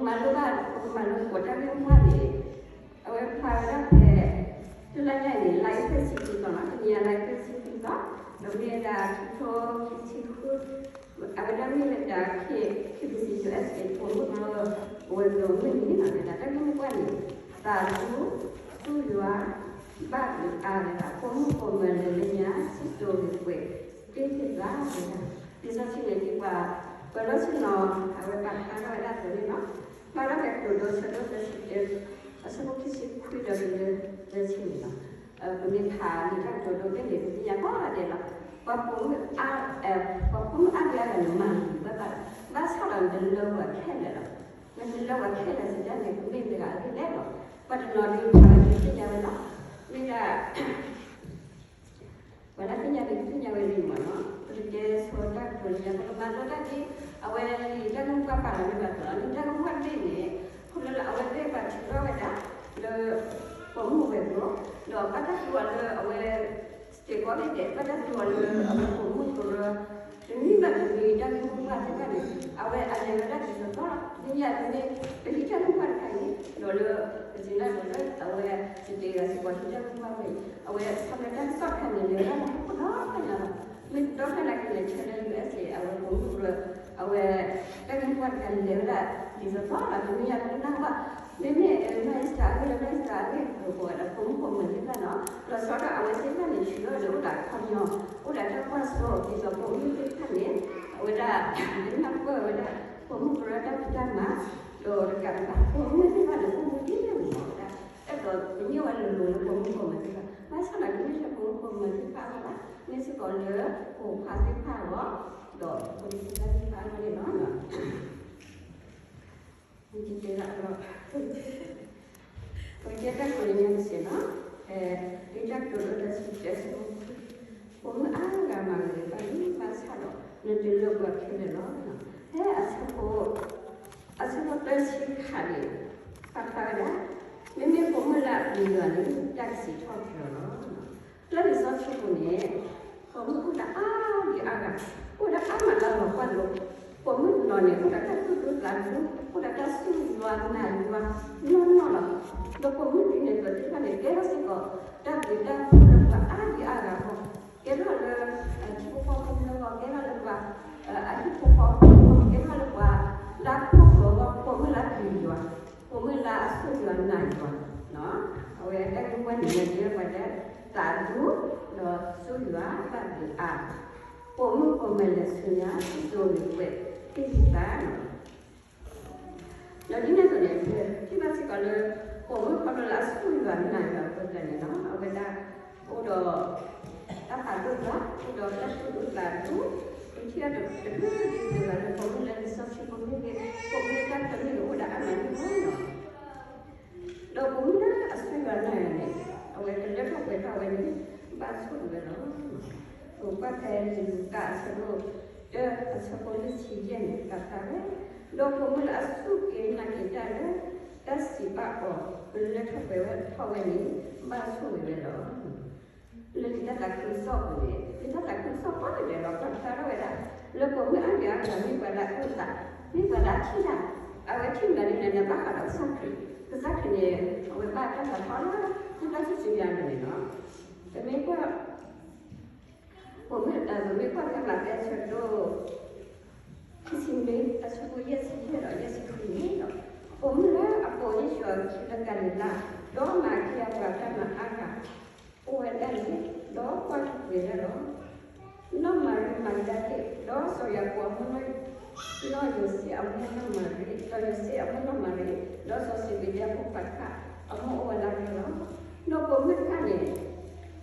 မၤလိဘၣ် ပကမၤလိသကိးတၢ်ဂ့ၢ်မိၢ်ပှၢ်န့ၣ် အဝဲဖျါဝဲဒၣ်ဖဲ တလါညါအံၤန့ၣ် လါအ့ဖြ့ၣ်ဆံခွံသီလီၤ. တနံၤညါလါအ့ဖြ့ၣ်ဆံခွံသီ ဒီးမ့ၢ်ဝဲဒၣ်ခံကထိခံဆံဃု အဝဲဒၣ်မ့ၢ်ဝဲဒၣ် K- KBC USA ပိာ်မုၣ်ကရၢ အဝဲကရၢမုၢ်နံၤန့ၣ်လီၤ. တၢ်ဂ့ၢ်မိၢ်ပှၢ်န့ၣ် သးဒူ ဆူယွၤ ဘၣ်အါဝဲဒၣ် ပိာ်မုၣ်ပိာ်မၢၤလၢလၢညါ စံၣ်စိၤဂ့ၤကွဲး တ့ၢ်သ့ၣ်သၣ်ဝဲဒၣ် လံာ်စီဆှံန့ၣ် ဒ်ပှၤပၢၤလီၢ်ဆ့ၣ်နီၤ အဝဲပာ်ဖျါထီၣ်ဝဲဒၣ်အသိးန့ၣ်လီၤ. ဖျါထီၣ်ဖဲကတိၤဒိ အဆၢဒိၣ်သၢဆံတၢ အဆၢဖိခံဆံခွံဒီးတုၤလၢသၢဆံန့ၣ်လီၤ. ပမ့ၢ်ဖးလံာ်တၢ်ကတိၤဒိသ့ၣ်န့ၣ် ပသ့ၣ်ညါကိးဂၤဒဲးလီၤ. ပှၤပိာ်မုၣ်အါ ပှၤပိာ်မုၣ်အါဒံအါဂၤန့ၣ် မၤဂ့ၤဘၣ်ဘၣ် ဘၣ်ဆၣ်ဒီးနတလၢပှၤခဲလၢာ်လီၤ. နတလၢပှၤခဲလၢာ်စံးတၢ်န့ၣ် ကမ့ၢ်မတၤတဂၤအဂ့ၢ်လဲၣ်လီၤ. ပှၤတနီၤဒုးဖးဝဲဒုးသ့ၣ်ညါဝဲလီၤ. မ့ၢ်ဒၣ် ပှၤလၢသ့ၣ်ညါဒုးသ့ၣ်ညါဝဲလံမ့ၢ်နီၤ ပကတဲဆိတၢ်ကတိၤလံ ပကမၤလိတၢ်ဒ် အဝဲလံာ်တၢ်ဂ့ၢ်မိၢ်ပှၢ်ပာ်လီၤဝဲဒၣ်သိးလီၤ. လံာ်တၢ်ဂ့ၢ်မိၢ်ပှၢ်တဘ့ၣ်န့ၣ် ခီဖျိလၢအဝဲသ့ၣ်ပှၤထုးထီၣ်ဝဲဒၣ် လၢ ပိာ်မုၣ်ဝဲၤကျိၤ ဒီးဘၣ်တၢ်သံကွၢ်လၢအဝဲ စ့ၢ်ကီးန့ၣ် ဘၣ်တၢ်သံကွၢ်လၢအဝဲပိာ်မုၣ်ကရၢ တနွံဘၣ်တနွံတၢ်ဂ့ၢ်မိၢ်ပှၢ်သ့ၣ်တဖၣ်န့ၣ် အဝဲအလဲၤဝဲဒၣ်ဒ်သိးသိးလီၤ. တနံၤညါအံၤမ့ၢ် ပဟံးတၢ်ဂ့ၢ်မိၢ်ပှၢ်တခါအံၤ ဒီးလၢ ပစံးလၢ်ဒီးလၢအဝဲ စံးတ့ၢ်ဂၤစ့ၢ်ကီးဟံးတၢ်ဂ့ၢ်မိၢ်ပှၢ်ဝဲအံၤ အဝဲဆီတလဲတၢ်ကစီၣ်တခါန့ၣ် လဲၤဝဲဒၣ်လၢဟီၣ်ခိၣ်ဒီဖျၢၣ်ညါလီၤ. မ့ၢ်ဒီဖျၢၣ်လၢကလဲၤဆၢလၢ ယူၣ်အ့ၣ်စ့ၣ် အဝဲပိာ်မုၣ်ကရၢ အဝဲ တၢ်ဂ့ၢ်မိၢ်ပှၢ်တခါန့ၣ်လဲၤဝဲဒၣ်ဒ်သိးသိးလီၤ. တနံၤညါပကနၢ်ဟူဘၣ် မ့မ့ၢ် minister အဂ့ၢ်လၢ minister အဂ့ၢ် ပကိးဝဲဒၣ်ပိာ်မုၣ်ပိာ်မၢၤသ့ၣ်တဖၣ်နီၤ လီၤဆီဒၣ်အဝဲသ့ၣ်တဖၣ်န့ၣ် ဆှၢထီၣ်ဒီးအိၣ်ဒီးအခီပညီ အိၣ်ဒီးတၢ်ကွၢ်စိဒ်သိးပိာ်မုၣ်သ့ၣ်တဖၣ်န့ၣ် အဝဲဒၣ် ကနၢ်ပၢၢ်ဝဲဒၣ် ပိာ်မုၣ်ကရၢတၢ်ဖံးတၢ်မၤ ဒီးတကးဒံးဘၣ် ပိာ်မုၣ်သ့ၣ်တဖၣ်န့ၣ် အိၣ်မူဒ်လဲၣ်မးဝဲဒၣ် အဲၣ်ဒိးကညိၣ်ဝဲလိၤလိၤလၢပိာ်မုၣ်ပိာ်မၢၤသ့ၣ်တဖၣ် ဘၣ်ဆၣ်သနာ်က့ မ့ၢ်ထဲပိာ်မုၣ်ပိာ်မၢၤသ့ၣ်တဖၣ်အဂီၢ်ဘၣ် မ့ၢ်စ့ၢ်ကီးလၢပိာ်ခွါသ့ၣ်တဖၣ်အဂီၢ် ဒီးဖိဒံဖိသၣ်သ့ၣ်တဖၣ်အဂီၢ်န့ၣ်လီၤ. ပကတဲတၢ်ကတိၤလၢညါတစဲးနီၤ, လံာ်တၢ်ကတိၤဒိတဆံတၢ အဆၢဖိခွံ, ပိာ်မုၣ်အါဂၤမၤဂ့ၤဘၣ်လံ ဘၣ်ဆၣ်ဒီး နတလၢပှၤခဲလၢာ်လီၤ. ဖဲအဆၢဖိ အဆၢဖိသၢဆံခါန့ၣ် ပာ်ဖျါဝဲဒၣ်, မ့မ့ၢ်ပိာ်မုၣ်လၢအပျံၤယွၤန့ၣ် တၢ်ကစံးထီၣ်ပတြၢၤလီၤ. လၢလံာ်စီဆှံပူၤန့ၣ် ပိာ်မုၣ်အိၣ်ဒၣ်အါဒံအါဂၤ, အိၣ်ဒၣ်အါမးလၢလီၤပှၢ်လိၤ, ပိာ်မုၣ်တနီၤန့ၣ် အိၣ်ဒီးတၢ်သူၣ်ဒူသးဒူ, အိၣ်ဒီးတၢ်စူၢ်ယွၤနာ်ယွၤနီၢ်နီၢ်လီၤ. ဒီးပိာ်မုၣ်ဒ်န့ၣ်အသိးသ့ၣ်တဖၣ်န့ၣ် ကဲထီၣ်စ့ၢ်ကီး တၢ်ဘျုးတၢ်ဖှိၣ်လၢပှၤအါဒံအါဂၤအဂီၢ်, ကဲထီၣ်လၢ ထံဖိကီၢ်ဖိအဂီၢ်, ကဲထီၣ်လၢပှၤ အဟံၣ်ဖိဃီဖိအဂီၢ်, ကဲထီၣ်လၢပှၤလၢအဖှီၣ်ဖိအဂီၢ်, ပိာ်မုၣ်လၢအပျံၤယွၤ, ပိာ်မုၣ်လၢအစူၢ်ယွၤနာ်ယွၤ, အဝဲတၢ်ဂ့ၢ်မိၢ်ပှၢ်န့ၣ် မ့ၢ်ဝဲဒၣ် သးဒူ ဒီးစူၢ်ယွၤဘၣ်ဘျုးအါ, ပိာ်မုၣ်ပိာ်မၢၤလဲၤဆူညါ စံၣ်စိၤဂ့ၤကွဲး တ့ၢ်သ့ၣ်သၣ် ဒီးဒ်န့ၣ်အသိးန့ၣ် ပထံၣ်ဘၣ်စ့ၢ်ကီးလၢ ပိာ်မုၣ်ခီဖျိလၢအစူၢ်ယွၤနာ်ယွၤအဃိသတးန့ၣ်လီၤ, အဝဲဒၣ် အိၣ်ဒီး တၢ်ပာ်ဒိၣ်သး, အိၣ်ဒီးတၢ်သူၣ်ဒူသးဒူ, ပထံၣ်ဘၣ်တဘျုးဒ်သိးလၢပိာ်မုၣ်လၢလံာ်စီဆှံပူၤမ့ၢ်ဂ့ၤ, ပိာ်မုၣ်လၢတၢ်တမံၤန့ၣ်အိၣ်ဒၣ်အါမးန့ၣ်လီၤ. ဒီးပိာ်မုၣ်လၢအစူၢ်ယွၤနာ်ယွၤန့ၣ် အဝဲကလၢထီၣ်ပှဲၤထီၣ်ဝဲန့ၣ် ဘၣ်ဆိၣ်ဂ့ၤဝဲလီၤ. ပကွၢ်ဖဲလူၤကၣ်အဆၢဒိၣ်တၢ အဆၢဖိလွံၢ်ဆံယဲၢ်န့ၣ် ပာ်ဖျါဝဲ, ဒီးပိာ်မုၣ်လၢအစူၢ်က့ၤနာ်က့ၤတၢ်လၢ တၢ်စံးဘၣ်အီၤ ကလၢထီၣ်ပှဲၤဝဲထီၣ်ဝဲန့ၣ် ဘၣ်ဆိၣ်ဂ့ၤဝဲလီၤ. လၢလံာ်တၢ်သးခုကစီၣ်ပူၤန့ၣ် လံာ်တၢ်သးခုကစီၣ်ပူၤတဒၢးဒီး ပာ်ဖျါထီၣ်ဝဲဒၣ် လၢပိာ်မုၣ်အါဒံအါဂၤ မ့ၢ်ပှၤလၢအအုၣ်သး, မ့ၢ်ပှၤလၢအထံၣ်တၢ်, အဝဲထံၣ်မနုၤန့ၣ် နဘၣ်ဃးဒီးကစၢ်ခရံာ်, ကစၢ်ခရံာ်န့ၣ် အဝဲဘၣ်တၢ်သးထီလၢ မ့ၢ်တၢ်စူၢ်စူၢ်ယွၤန့ၣ်န့ၣ်လီၤ. ပမ့ၢ်ကွၢ် ပိာ်မုၣ် ပမ့ၢ်ကွၢ်ဖဲမးသဲအဆၢဒိၣ် ခံဆံနွံ အဆၢဖိယဲၢ်ဆံယဲၢ်ဒီးယဲၢ်ဆံခွံန့ၣ်လီၤ. ပိာ်မုၣ်လၢအပိာ်ယ့ၣ်ၡူးအခံလၢကၤလံၤလါ, ဒီးမၤအခံအပှၤတၢ်မၤအါဂၤ အိၣ်ဝဲဒၣ်န့ၣ်, ဒီးကွၢ်က့ၤဝဲဒၣ်လီၤ. နီၢ်မၤရံမၤဒၤလ့ၣ်, ဒီးစီၤယၤကိာ်အမိၢ်, နီၢ်ယိၤၡ့အမိၢ်နီၢ်မၤရံ, ဒီးယိၤၡ့အမိၢ်နီၢ်မၤရံ, ဒီးစီၤစ့းဘ့းဒဲးအဖိခွါတဖၣ် အမိၢ်အိၣ်ဝဲလၢအကျါလီၤ. ဒီးပိာ်မုၣ်တဖၣ်န့ၣ်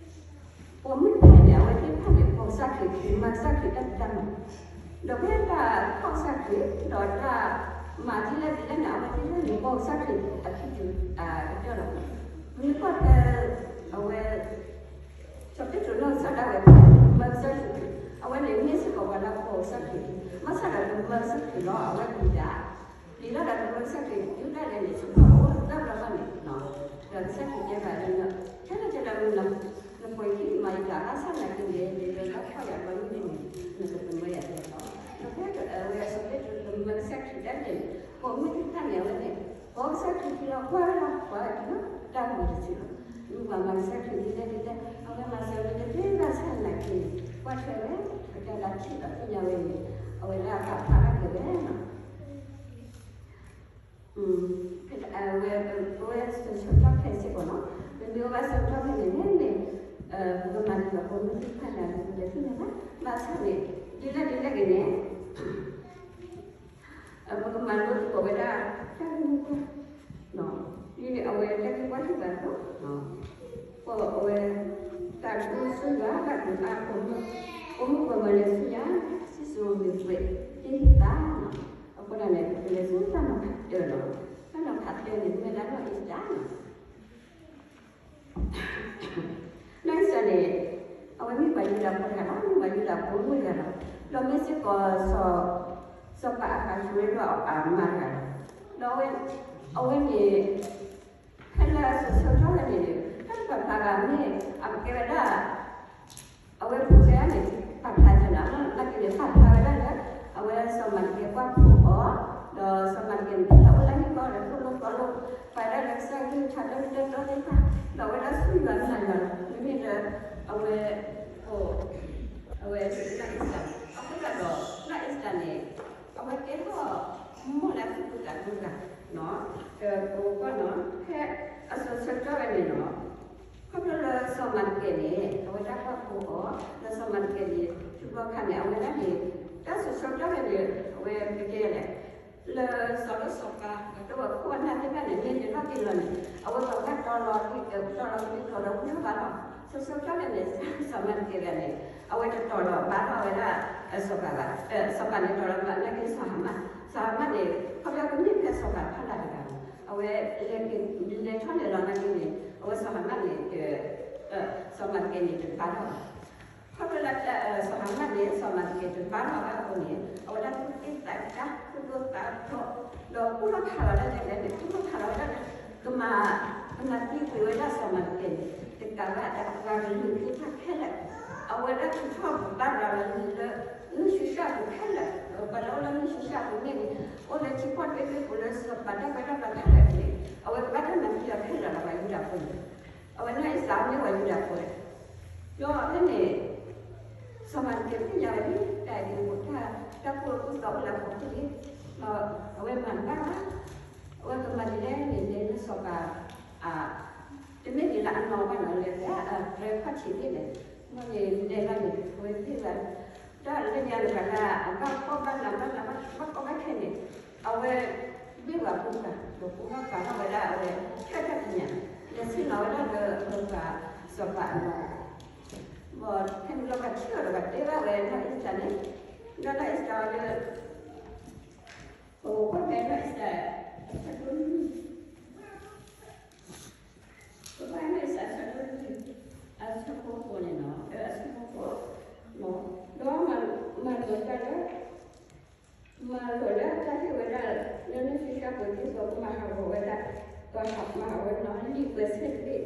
ပိာ်မုၣ်တဖၣ်န့ၣ် အဝဲသ့ၣ်တဖၣ်န့ၣ် ပိာ်ကစၢ်ခရံာ်, မၤကစၢ်ခရံာ်တၢ်ဖံးတၢ်မၤ, ဒီးဖဲတၢ်ဖီၣ်ကစၢ်ခရံာ် ဒီးတၢ်မၤဒ်လဲၣ်ဒ်လဲၣ်န့ၣ် အဝဲသ့ၣ်တဖၣ်န့ၣ် ပိာ်ကစၢ်ခရံာ်အခံကတၢၢ်လီၤ. ပမ့ၢ်ကွၢ်ဖဲ အဝဲ စီၤပ့းတရူးနီၢ်ကစၢ်ဒၣ်ဝဲ မၢကစၢ်ခရံာ်, အဝဲန့ၣ်မ့ၢ်စ့ၢ်ကီးပှၤလၢအပိာ်ကစၢ်ခရံာ်, ဘၣ်ဆၣ်ဒီးတမၢကစၢ်ခရံာ်လီၤ. အဝဲပျံၤတၢ် ပျံၤတၢ်ဒီးတမၢကစၢ်ခရံာ် ဒုးတၢ်လဲၣ်န့ၣ် ဆူၣ်ထီၣ်အိၣ်တဘျီဘျီန့ၣ်, ဒီးကစၢ်ခရံာ်တဲဘၣ်လၢ ခဲလၢာ်ခဲလၢာ် နပိာ်ယခံမၤယတၢ်ဘၣ်ဆၣ်သနာ်က့န့ၣ် ဒ်သိးတၢ်ဖီၣ်ယၤဘျီန့ၣ်န့ၣ် နကတမၢယၤဘၣ်လီၤ. ဒီးဖဲအဝဲစီၤပ့းတရူးတမၢကစၢ်ခရံာ်ဒၣ်လဲာ်န့ၣ် ပိာ်မုၣ်သ့ၣ်တဖၣ်န့ၣ် အဝဲ ကစၢ်ခရံာ်လီၤ ကွၢ်လီၤ ကွၢ်လီၤ တၢ်မူတစုလီၤ. မ့ၢ်ပှၤမၤကစၢ်ခရံာ်ဒ်လဲၣ်ဒ်လဲၣ် အဝဲမၤစၢၤဝဲတသ့ဘၣ်ဆၣ်နာ်က့န့ၣ် ကွၢ်ထွဲဝဲ ပတၢ်လၢထံၣ်ဒီးသ့ၣ်ညါဝဲန့ၣ် အဝဲဒၣ်ပာ်ဖျါထီၣ်က့ၤဝဲလီၤ. အဝဲ ပဝဲဆၢကတီၢ်ခဲအံၤစ့ၢ်ကီးလီၤ. ပမ့ၢ်အိၣ်ဘၣ်ဆၢကတီၢ်ဖဲန့ၣ် မ့မ့ၢ် ပကမၤဒ်သိးပမ့ၢ်သ့ၣ်တဖၣ်န့ၣ် ပကလဲၤသ့ၣ်ညါဘၣ် ဘၣ်ဆၣ်န့ၣ် ဒ်လဲၣ်ဒ်လဲၣ်ဂ့ၤန့ၣ် ပကမၤလိသကိးဝဲဒၣ် တၢ်ဂ့ၢ်မိၢ်ပှၢ် ဒ်န့ၣ်အဝဲတၢ်ဂ့ၢ်ကွၢ်ဟ့ၣ်ပှၤလီၤ. ပအဝဲ တၢ်ဒိၣ်စိယွၤဘၣ်ဒိးအါ ပိာ်မုၣ်ပိာ်မၢၤလဲၤဆူညါ စံၣ်စိၤမ့ၤကွဲး တ့ၢ်ဟ့ၣ်သးလီၤ. အဃိဒ်န့ၣ် ပကလဲၤဆူတၢ်နီၤဖးတၢလီၤ. တၢ်နီၤဖးတၢန့ၣ် မ့ၢ်ဝဲဒၣ်နီၢ်အ့ၤစတၢ်လီၤ. နီၢ်အ့ၤစတၢ်န့ၣ် အဝဲမ့ၢ်ပှၤယူဒၤဖိတဂၤလီၤ. မ့ၢ်ပှၤယူဒၤဖိမုၣ်တဂၤလီၤ. ဒီးမ့ၢ်စ့ၢ်ကီး စီၤပၤအၤဃးဆူးဝဲဒၣ်အမါတဂၤလီၤ. ဒီးအဝဲ အဝဲန့ၣ် ဖဲလၢအစိၤဆၢကတီၢ်ဝဲန့ၣ် တၢ်တပာ်ဖျါဘၣ်မ့ၢ် အကဲဝဲဒၣ် အဝဲဖိၣ်ဃဲန့ၣ် ပာ်ဖျါက့ၤနၤ နာ်က့န့ၣ် ပာ်ဖျါဝဲဒၣ်လၢ အဝဲစီၤမၤတကဲကွၢ်ဖိအီၤ, ဒီးစီၤမၤတကဲန့ၣ် ဖဲလၢအအိၣ်လၢဟံၣ်ဃီဒီး သိၣ်လိသီလိ ပာ်ဒၣ်လၢကစၢ်ယွၤဆၢလၢတၢ်တီသ့ၣ်တဖၣ်, ဒီးအဝဲဒၣ်ဆူယွၤနာ်ယွၤလီၤ. မ့မ့ၢ်လၢ အဝဲ အဝဲ နီၢ်အ့ၤစတၢ် အဃိသတးဒီး နီၢ်အ့ၤစတၢ်န့ၣ် အဝဲကဲထီၣ် မိၢ်လၢသူၣ်ဒူသးဒူတဂၤ ကကွၢ်နီၤ ဖဲအစိၤဆၢကတီၢ်ဝဲန့ၣ်နီၤ ခီဖျိလၢစီၤမၤတကဲန့ၣ် အဝဲဒၣ်ကွၢ်ဖိအီၤ ဒီးစီၤမၤတကဲန့ၣ် ထူဘီခါန့ၣ် အဝဲဒၣ်န့ၣ် တၢ်စိၤဆၢကတီၢ်ဝဲန့ၣ် အဝဲပကဲလဲၣ် လၢစီၤလိၣ်စီၤပၤ ဒီးဝဲခိၣ်အနၢ်သ့ၣ်တဖၣ်န့ၣ် မ့ၢ်တလီၢ်တံၢ်လီၤန့ၣ် အဝဲပှၤဘၣ်တီလီၤ တီလီၤကမ့ၢ်တီလီၤဒီးဝံၤဘၣ်လီၤ. စိၤဆၢကတီၢ်ဝဲန့ၣ် စီၤမၤတကဲဂၤန့ၣ် အဝဲတတီလီၤဘၣ်ထီၣ်ဝဲဒၣ် စီၤပၤဘၣ်, စီၤပၤန့ၣ်တီလီၤဘၣ်နာ်က့စီၤဟၤမၣ်, စီၤဟၤမၣ်န့ၣ် ခီဖျိကမ့ၢ်ဖဲစီၤပၤဖီလာ်တဂၤလီၤ. အဝဲလဲၤက့ၤလဲၤထီၣ်လဲၤလီၤနာ်က့န့ၣ် အဝဲစီၤဟၤမၣ်န့ၣ် စီၤမၤတကဲန့ၣ်တဘၣ်ထီၣ်ဘၣ်. ခီဖျိလၢစီၤဟၤမၣ်န့ၣ် စီၤမၤတကဲတဘၣ်ထီၣ်ဘၣ်အဃိန့ၣ် အဝဲဒၣ်သူၣ်က့ၣ်သးကါ သူၣ်ဒိၣ်သးဖျိး ဒီးကူၣ်ထီၣ်ဖးလီၤဒၣ်လဲာ်လဲာ်န့ၣ် ကူၣ်ထီၣ်ဖးလီၤဝဲဒၣ်န့ၣ် ကမၤ ကမၤသံကွံာ်ဝဲဒၣ်စီၤမၤတကဲန့ၣ် တကးဘၣ်တၢ်ပှၤကလုာ်သ့ၣ်တဖၣ်ခဲလၢာ် အဝဲဒၣ်ထုးထီၣ်ပာ်လီၤလၢ မုၢ်ဆူၣ်ရှၣ်ပူၤခဲလၢာ် ဒီးပှၤလၢအိၣ်လၢမုၢ်ဆူၣ်ရှၣ်ပူၤမ့ၢ်ဂ့ၤ အိၣ်လၢထံကီၢ်တဘ့ၣ်ဘ့ၣ်ပူၤလၢစီၤပၤတၢ်ပၢတၢ်ပြးခဲလၢာ်န့ၣ် အဝဲကဘၣ်တၢ်မၤသံအီၤခဲလၢာ်လီၤ ပှၤယူဒၤဖိန့ၣ် အဝဲနီၢ်အ့ၤစတၢ်မ့ၢ်ပှၤယူဒၤဖိ ဒီးဖဲန့ၣ် စီၤမၤတကဲသ့ၣ်ညါဝဲဒၣ် တၢ်အံၤဒ်သိးတၢ်ကူၣ်သီအိၣ်လၢအဖီခိၣ်လံ, ဒီးအဝဲမၤတဘၣ်ဘၣ်, အဝဲကမၤဒ်လဲၣ်န့ၣ် လဲၤလၢစီၤပၤ တမ့ၢ်ဒ်လၢအနီၢ်ဘၣ်နီၤ လဲၤလၢအကြၢးခီၣ်ထံးသ့ၣ်န့ၣ်, မ့ၢ်န့ၣ်လဲၤဘၣ်န့ၣ် အဝဲသ့ၣ်ဘၣ်, တၢ်လၢညါတဂၤလၢ အဘၣ်ကီဘၣ်နၤဘၣ်နၤဘၣ်ကီဘၣ်ခဲန့ၣ်, အဝဲ ဘ့ၣ်ဝဲပူၤတဂၤ ဒီးပူၤထီၣ်ပာ်ထီၣ်ဝဲဒၣ်အဝဲ ဖျၢၣ်တၢ်ကညး, လဲၤဆ့ၣ်နီၤဝဲဒၣ်လၢအပှၤစီၤပၤအနီၢ် ဘၣ်ဖဲန့ၣ်လီၤ ပှၤထံၣ်အီၤဒီးပှၤတဲဘၣ်ဝဲနီၢ်အ့ၤစတၢ်န့ၣ်, ဒီးနီၢ်အ့ၤစတၢ်အီၤလၢ ပကကွၢ်ဖဲနီၢ်အ့ၤစတၢ် အဆၢဒိၣ်လွံၢ်, ပကကွၢ်နီၢ်အ့ၤစတၢ်အဆၢဒိၣ်လွံၢ်, အဆၢဖိဃိးန့ၣ်နီၤ, အဆၢဖိဃိး, ဒီးမၤလိာ်တၢ်လၢ မၤလိာ်လၢတၢ်ဟ့ၣ်ဝဲဒၣ် လၢမုၢ်ဆူၣ်ရှၣ်ပူၤ ဒ်သိးကမၤဟးဂီၤဝဲဒၣ်, ကမၤဟးဂီၤဝဲနီၤ လံာ်ပှဲၤဆ့ၣ်တဘ့ၣ်, ဒ်သိး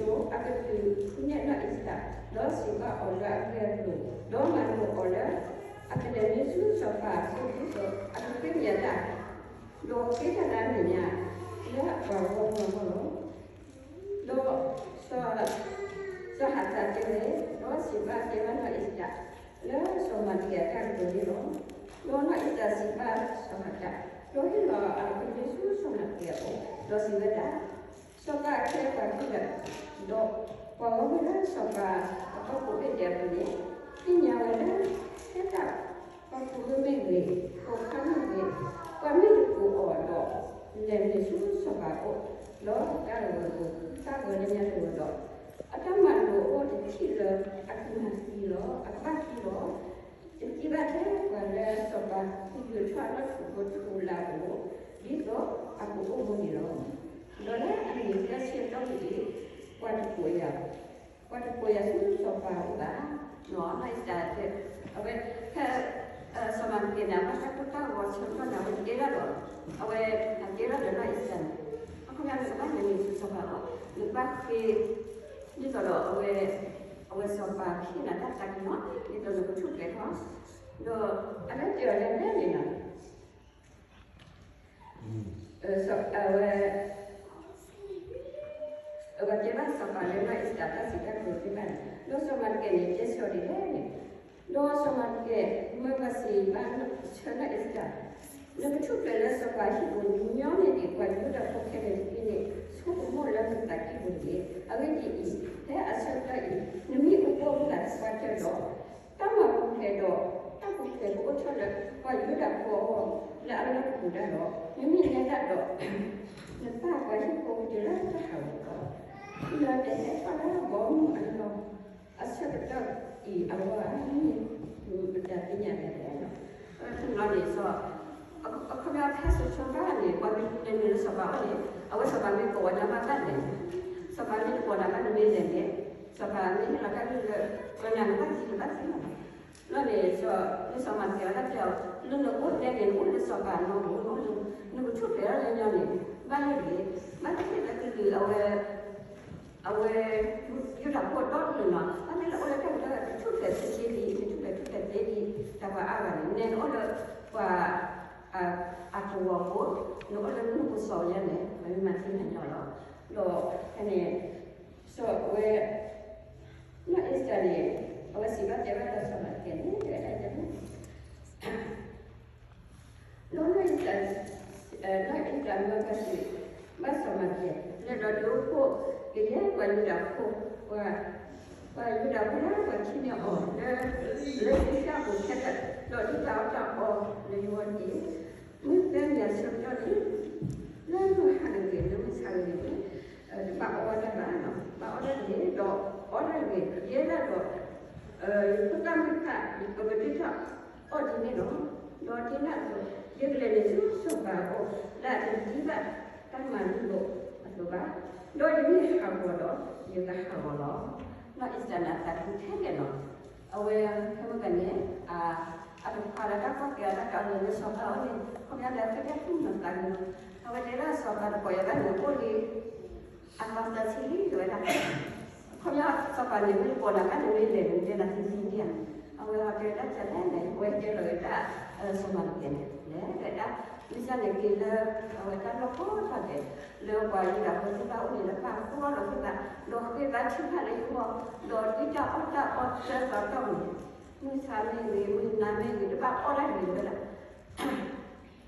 အကဒုးနဲၣ်နီၢ်အ့ၤစတၢ်, ဒီးစံးဘၣ်အီၤလၢအဂ့ၢ်အကျိၤ, ဒီးမၤလိာ်အီၤလၢ အကလဲၤနုာ်ဆူစီၤပၤအအိၣ် ဒ်သိးအကဃ့ကညးတၢ်, ဒီးဃ့တၢ်လၢအမဲာ်ညါ လၢအပှၤဂီၢ်မုၢ်အဂီၢ်လီၤ. ဒီး စီၤဟၤတၢ်တဲဝဲ, ဒီးစံးဘၣ်တဲဘၣ်နီၢ်အ့ၤစတၢ် လၢစီၤမၤတကဲအတၢ်ကတိၤန့ၣ်လီၤ. ဒီးနီၢ်အ့ၤစတၢ်စံးဘၣ်စီၤဟၤတၢ်, ဒီးဟ့ၣ်လီၤအကဒုဆူစီၤမၤတကဲအအိၣ်, ဒီးစံးဝဲဒၣ်, စီၤပၤအခဲအံၤပှၤခဲလၢာ်, ဒီးပှၤဂီၢ်မုၢ်လၢစီၤပၤအကီၢ်ခိၣ်ဘ့ၣ်ဒဲးအပူၤန့ၣ်, သ့ၣ်ညါဝဲလၢ ဟဲတၢ် ပှၤကူးမ့ၢ်ဂ့ၤ, ပိာ်ခွါမ့ၢ်ဂ့ၤ, ပှၤမ့ၢ်တကူးအီၤဒီး လဲၤနုာ်ဆူစီၤပၤအအိၣ်, ဒီးတၢ်ဂီၤတဂီၤ, တၢ်ဂီၤလၢညါတဂီၤဒီး, အတၢ်မၤလိာ်အိၣ်တထံၣ်လၢအကမၤသံလီၤ, အကဘၣ်သံလီၤ. တသံဘၣ်ထဲပှၤလၢစီၤပၤကူးယိာ်ထီၣ်အလီၢ်ထူၣ်ဖိထူၣ်လါအအိၣ်, ဒ်သိးအကအိၣ်မူန့ၣ်လီၤ. ဒီးလၢအမ့ၢ်သၢဆံအတီၢ်ပူၤအံၤ, ပှၤတကိးယၤ ပှၤတကိးယၤဆူစီၤပၤအအိၣ်ဘၣ်. နီၢ်အ့ၤစတၢ်တဲ, အဝဲ ဖဲ စီၤမၤတကဲန့ၣ် အဘၣ်တၢ်ကိၢ်တၢ်ဂီၤဆၢကတီၢ်န့ၣ် အဝဲတဲဒၣ်ဒီး, အဝဲအတဲဒၣ်ဒီးနီၢ်အ့ၤစတၢ်န့ၣ်, အခီပညီနကဘၣ်လဲၤနုာ်ဆူစီၤပၤအအိၣ်, နကဘၣ်ဃ့ ဒ်သိးဒီးအဝဲ အဝဲစီၤပၤကဟ့ၣ်နၤတၢ်သးကညီၤ, ဒ်သိးနကထူၣ်ဖျဲးထီၣ်, ဒီးအဝဲတဲအီၤဒ်လဲၣ်န့ၣ်လီၤ. အဝဲ အဝဲတဲဘၣ်စီၤပၤလၢနီၢ်အ့ၤစတၢ်တၢ်စံးတၢ်ကတိၤသ့ၣ်တဖၣ်န့ၣ်, ဒီးစီၤမၤတကဲန့ၣ် တဲဆၢဒ်လဲၣ်န့ၣ်, ဒီးစီၤမၤတကဲ မၢပှၤစံးဘၣ်ဆၢနီၢ်အ့ၤစတၢ်, နကထူၣ်ဖျဲးလၢစီၤပၤဟံၣ်ပူၤညီနုၢ်ဒံး ပှၤယူဒၤဖိခဲလၢာ်တက့ၢ်န့ၣ် ဆိကမိၣ်လၢနသးကံၢ်ပူၤတဂ့ၤ. အဂ့ၢ်ဒ်အံၤ, ဖဲအဆၢကတီၢ်အံၤ နမ့ၢ်အိၣ်ဘှီၣ်သးတပှၢ်တၢၢ်ဒီး တၢ်မၤပူၤဖျဲးဒီး တၢ်ပူၤဖျဲးကအိၣ်ထီၣ်လၢပှၤယူဒၤဖိအဂီၢ် လၢအလီၢ်တပူၤဒၣ်ဒီး, နမ့ၢ်နဲဒၣ်ဒီး နပၢ်ပှၤဟံၣ်ဖိကတုၤလၢတၢ်ဟးဂီၤလီၤ. လၢတဟဲထီၣ်လၢဘီမုၢ်အလီၢ် အဆၢကတီၢ်အံၤအဂီၢ်ဧါ, မ့ၢ်မတၤသ့ၣ်ညါလဲၣ်. တနီၤန့ၣ် အခီပညီဖဲစိၤဆၢကတီၢ်န့ၣ် ပှၤမ့ၢ်လဲၤနုာ်လၢစီၤပၤအအိၣ်န့ၣ် အဝဲစီၤပၤမ့ၢ်ကိးဝဲဒၣ်ဘၣ်ဘၣ်လဲၣ်, စီၤပၤမ့ၢ်တကိးနၤဘၣ်နမ့ၢ်လဲၤန့ၣ်, စီၤပၤမ့ၢ်ဟ့ၣ်လီၤတၢ်ကလုၢ်လၢ ပှၤနၤနဘၣ်သံနဘၣ်သံလီၤ. လီၤန့ၣ် လၢစီၤမၤတကဲအတၢ်တဲအီၤ လၢနအိၣ်ဖဲန့ၣ် နအိၣ်လၢစီၤပၤနီၢ်ပူၤ နကထူၣ်ဖျဲးထီၣ်လၢညီန့ၣ် ဘၣ်ယိၣ်တဂ့ၤ, ဘၣ်သ့ၣ်သ့ၣ်လၢကလုာ်အဝဲ အဝဲ ယူဒၤဖိဒီတကလုာ်နီၤ ဘၣ်မ့ၢ်လၢအိၣ်လၢတၢ်ကတၢၢ် ထူၣ်ဖျဲးသ့သ့ဒံး နထူၣ်ဖျဲးထူၣ်ဖျဲးသ့ဒံး တၢ်ပှၤအါဂၤန့ၣ် နဲနအိၣ်လၢပှၤ အတဝီၤဖိ နအိၣ်လၢနကစီၤယါန့ၣ် ပမ့ၢ်မၤသ့ၣ်ညါညီလီၤ. ဒီးဖဲန့ၣ် စီၤဝဲ နီၢ်အ့ၤစတၢ်န့ၣ် အဝဲစံးဘၣ်တဲဘၣ်လၢစီၤမၤတကဲန့ၣ် တဝဲဒၣ်န့ၣ် ဒီးနီၢ်အ့ၤစတၢ် နီၢ်အ့ၤစတၢ်မၢပှၤစံးဘၣ်စီၤမၤတကဲ, လဲၤဒီးဒုးအိၣ်ဖှိၣ်ကယဲၢ်ပှၤယူဒၤဖိ, ပှၤ ပှၤယူဒၤဖိလၢပှၤထံၣ်န့ၢ်အီၤလၢ လၢအ့ရှၢၣ်အပူၤခဲလၢာ်, ဒီးဒုးတၢ်အီၣ်တၢ်အီလၢယဂီၢ်တက့ၢ်. မုၢ်သၢနံၤအဆၢကတီၢ်န့ၣ် လၢမုၢ်ဟါတဂ့ၤ လၢမုၢ်ဆါတဂ့ၤန့ၣ် တဘၣ်အီၣ်ဝဲတၢ်ဘၣ်နီၤ, ဘၣ်အီၣ်တၢ်တဂ့ၤ ဒီးအီၣ်တၢ်တဂ့ၤ ယဲဒၣ်ဒီး ယဖိသၣ်မုၣ်တဖၣ် ယကဒုးတၢ်အီၣ်ဒ်န့ၣ်လီၤ. ဒီးဒ်န့ၣ်အသိး ယကလဲၤနုာ်ဆူစီၤပၤအအိၣ် လၢအတဒံးဘၣ်တၢ်မၤလိာ်အသိးဘၣ်, ဒီးယမ့ၢ်ဟးဂီၤဒီး ယကဟးဂီၤလီၤ. နီၢ်အ့ၤစတၢ်န့ၣ်အသးခုထဲလဲၣ်လီၤ. အဝဲဖဲမုၢ်ဂၤန့ၣ် အတခွါလၢတၢ်ကီၢ်ကဲအတၢ်ကးအီၤန့ၣ် လၢစီၤပၤအအိၣ်န့ၣ် ခီပညီလၢအဃ့တၢ်သူၣ်မၤသးန့ၣ်လီၤ. အဝဲတဲဒၣ်စီၤပၤတကိးယၤဘၣ်န့ၣ် အိၣ်လံ အသီသၢဆံလံ တဲဝဲဒၣ်. ခီပညီစီၤပၤန့ၣ် မ့ၢ်တကိးနၤဘၣ်န့ၣ် မ့ၢ်လဲၤန့ၣ် တဲနၤသံသံဒံးဧါ. အဝဲဟဲတဲဝဲဒၣ်ဒ်လဲၣ်န့ၣ် အဝဲတဲလီၤဝဲဒၣ် စီၤမၤတကဲန့ၣ် လဲၤဝဲဒၣ် မ့ၢ်စ့ၢ်န့ၣ်က့ၤလၢ အဝဲတၢ်လီၢ်ကိးထီၣ်ဒဲး လၢပှၤယူဒၤဖိသ့ၣ်တဖၣ်အိၣ်န့ၣ် လၢပာ်ဖှိၣ်အီၤလီၤသ့ၣ်သး ဒီးဃ့ဘါထုကဖၣ်လၢယဂီၢ် ဒီးဒုးတၢ်အီၣ်တၢ်အီတၢ်သီတီၢ်န့ၣ် မုၢ်ဆါမ့ၢ်ဂ့ၤ မုၢ်နၤမ့ၢ်ဂ့ၤ တဘၣ်အီၣ်တၢ်ဂ့ၤဝဲဒၣ် လၢခဲန့ၣ်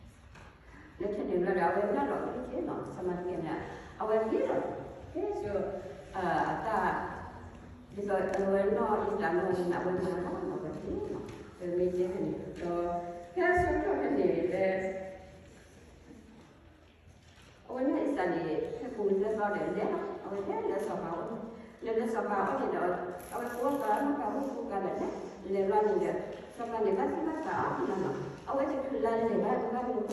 ဘျီဒီး အဝဲနၢ်လီၤက့ၤက့ၤနီၤ စီၤမၤတကဲန့ၣ် အဝဲဟ့ၣ်လီၤ ဟ့ၣ်ဆိ အတၢ် ဒ်သိးအဝဲနီၢ်အ့ၤစတၢ်မၢန့ၣ် အဝဲမၤတၢ်နီၤ အဝဲဟ့ၣ်လီၤ ပမ့ၢ်တဲဖဲန့ၣ် ဒီး ဖဲအဆၢကတီၢ်ဖဲန့ၣ်လၢ အဝဲနီၢ်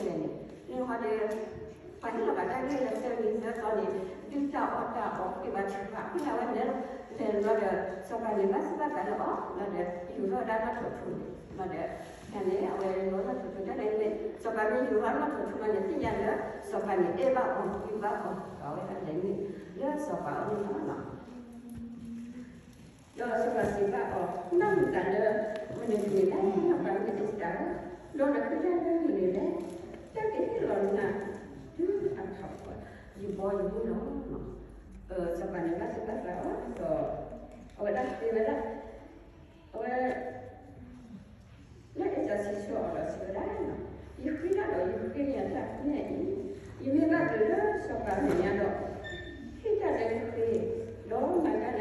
အ့ၤစတၢ်န့ၣ် ဟဲပူၤသၢသီဒီးလဲၤလီၤ အဝဲလဲၤလၢစီၤပၤအိၣ်န့ၣ် လဲၤလၢစီၤပၤအိၣ်န့ၣ်ဒီး အဝဲကိးသီနီၢ်ပၤမုၣ်ဖိကါဒီးလဲၤ လဲၤဘျီန့ၣ်ဒီး စီၤပၤန့ၣ် ဘၣ်သ့ၣ်ဘၣ်သးအီၤနီၤနီၤ အဝဲတချုးလၢလဲၤဘၣ်ဒုးဘၣ်မုၢ်ဖိလဲၣ်န့ၣ် န့ၣ်ဟီဒီး ပှၤဟ့ၣ်လီၤဘၣ်တၢ်ဂ့ၢ်လၢသၢနံၤသၢသီန့ၣ် ဒုးတၢ်အီၣ်တၢ်အီဃ့ဘါထုကဖၣ် ဃ့န့ၢ်ဝဲလဲၤလီၤ လဲၤဘျီဒီး စီၤပၤန့ၣ် ဘၣ်သ့ၣ်ဘၣ်သးလၢအီၤ ဘျီဒီး ယူၤထီၣ်ဝဲဒၣ်လီၢ်ထီၣ်ထူန့ၣ် ဘျီဒီး တၢ်န့ၣ် အဝဲလီၤလီၢ်ထီၣ်ထူတၢ်န့ၣ် စီၤပၤမ့ၢ်ယူၤထီၣ်လီၢ်ထီၣ်ထူလီၤန့ၣ် သ့ၣ်ညါလၢ စီၤပၤန့ၣ် အဲၣ်ဘၣ်အီၤ ဃ့ဘါအီၤ ဒီးအဝဲဒၣ်လဲၤနုာ်လၢစီၤပၤအအိၣ်န့ၣ်လီၤ. ဒီးစီၤပၤစံးဘၣ်အီၤ နၢ်မုာ်သးလၢ မနုၤတဂ့ၤလဲၣ် နီၢ်ပၤမုၣ်အ့ၤစတၢ်ဧၢ, ဒီးနဃ့တၢ်လၢမနုၤလဲၣ်, တၢ်ကဟ့ၣ်လီၤနၤ တုၤအခီၣ် ယဘီယမုၢ်လီၤ. စီၤပၤန့ၣ် ဘၣ်သ့ၣ်ဘၣ်သးအီၤဒီး အဝဲဒၣ်ဃ့ဝဲဒၣ် အဝဲ လၢအ့ၤစတၢ်စံးဆၢအီၤဒီးစံးဝဲဒၣ်, ယဃ့တၢ်ဒီးယဃ့န့ၢ်ယတၢ်န့ၣ်အံၤ, ယမ့ၢ်ဘၣ်ဘျုးလၢစီၤပၤအမဲာ်ညါဒီး ဟ့ၣ်တၢ်လၢယဃ့, ဒီးမၤတၢ်လၢယဃ့န့ၢ်ယၤန့ၣ် မ့ၢ်ဂ့ၤ,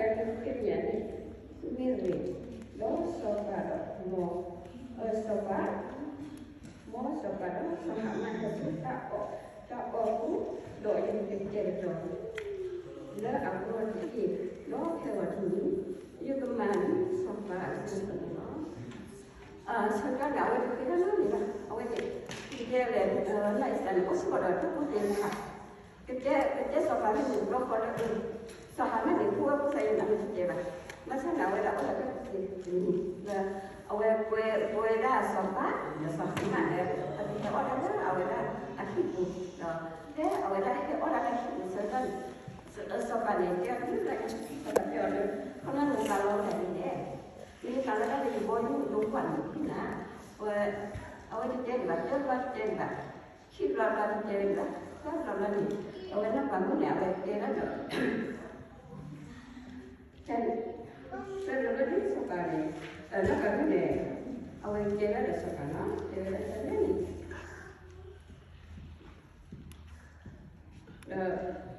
ဒီးစီၤပၤဒီးမ် စီၤပၤ မ်စီၤပၤဒီးစီၤဟၤမၣ်ဟဲဆူတၢ်အီၣ်တၢ်အီပူၤ, ဒီးယကကတဲာ်ကတီၤ လၢအဂီၢ်တက့ၢ်, ဒီးဖဲဂီၤတနံၤ ယကမၤန့ၢ်စီၤပၤအကလုၢ်န့ၣ်လီၤ. ဆၢကတီၢ်န့ၣ် အဝဲတဃ့တၢ်နီတမံၤဘၣ်, အဝဲန့ၣ် တဲလဲၣ် နီၢ်အ့ၤစတၢ်န့ၣ် အိၣ်စ့ၢ်ကီးဒီးတၢ်ကူၣ်သ့တဖၣ် ကတဲ ကတဲစီၤပၤန့ၣ် တဘျီဃီလၢ စီၤဟၤမၣ်န့ၣ် ကူဝဲကူၣ်သးယဲန့ၣ် အဝဲတတဲဘၣ်, ဘၣ်ဆၣ်န့ၣ် အဝဲဒၣ်အိၣ်ဒီးတၢ်ကူၣ်သ့တမံၤလၢ အဝဲကွဲ ကွဲဝဲဒၣ်စီၤပၤ ဒီးစီၤဟၤမၣ်လၢ အကဟဲအီၣ်တၢ်လၢအဝဲဒၣ်အဟံၣ်ပူၤ, ဒီးဖဲအဝဲဒၣ်ဟဲအီၣ်တၢ်လၢဟံၣ်ပူၤဆၢကတီၢ်န့ၣ် စီၤပၤန့ၣ် တဲအီၤတဘျီလၢ စီၤပၤတဲအီၤလၢ ခီဖျိနသးလီတၢ်ဒ်လဲၣ်, နသးလီတၢ်လၢယဘီယမုၢ်ဒိကွၢ်န့ၣ်လီၤ, အဝဲ အဝဲတတဲဒံးဘၣ်, တၢဘျီတတဲဒံးဘၣ်, ခံဘျီတဘျီတတဲဒံးဘၣ်, အ ဘၣ်ဘျီဘျီန့ၣ် အဝဲနီၢ်ပၤမုၣ်န့ၣ် အဝဲတဲဒၣ်ဒီး တဲ တဲလၢလၢဒ်စီၤပၤန့ၣ် နီၢ်ပၤမုၣ်န့ၣ် အဝဲတဲဒၣ်ဒီးစီၤပၤနီၤ တဲဝဲဒၣ်တၢ်န့ၣ် ဒီး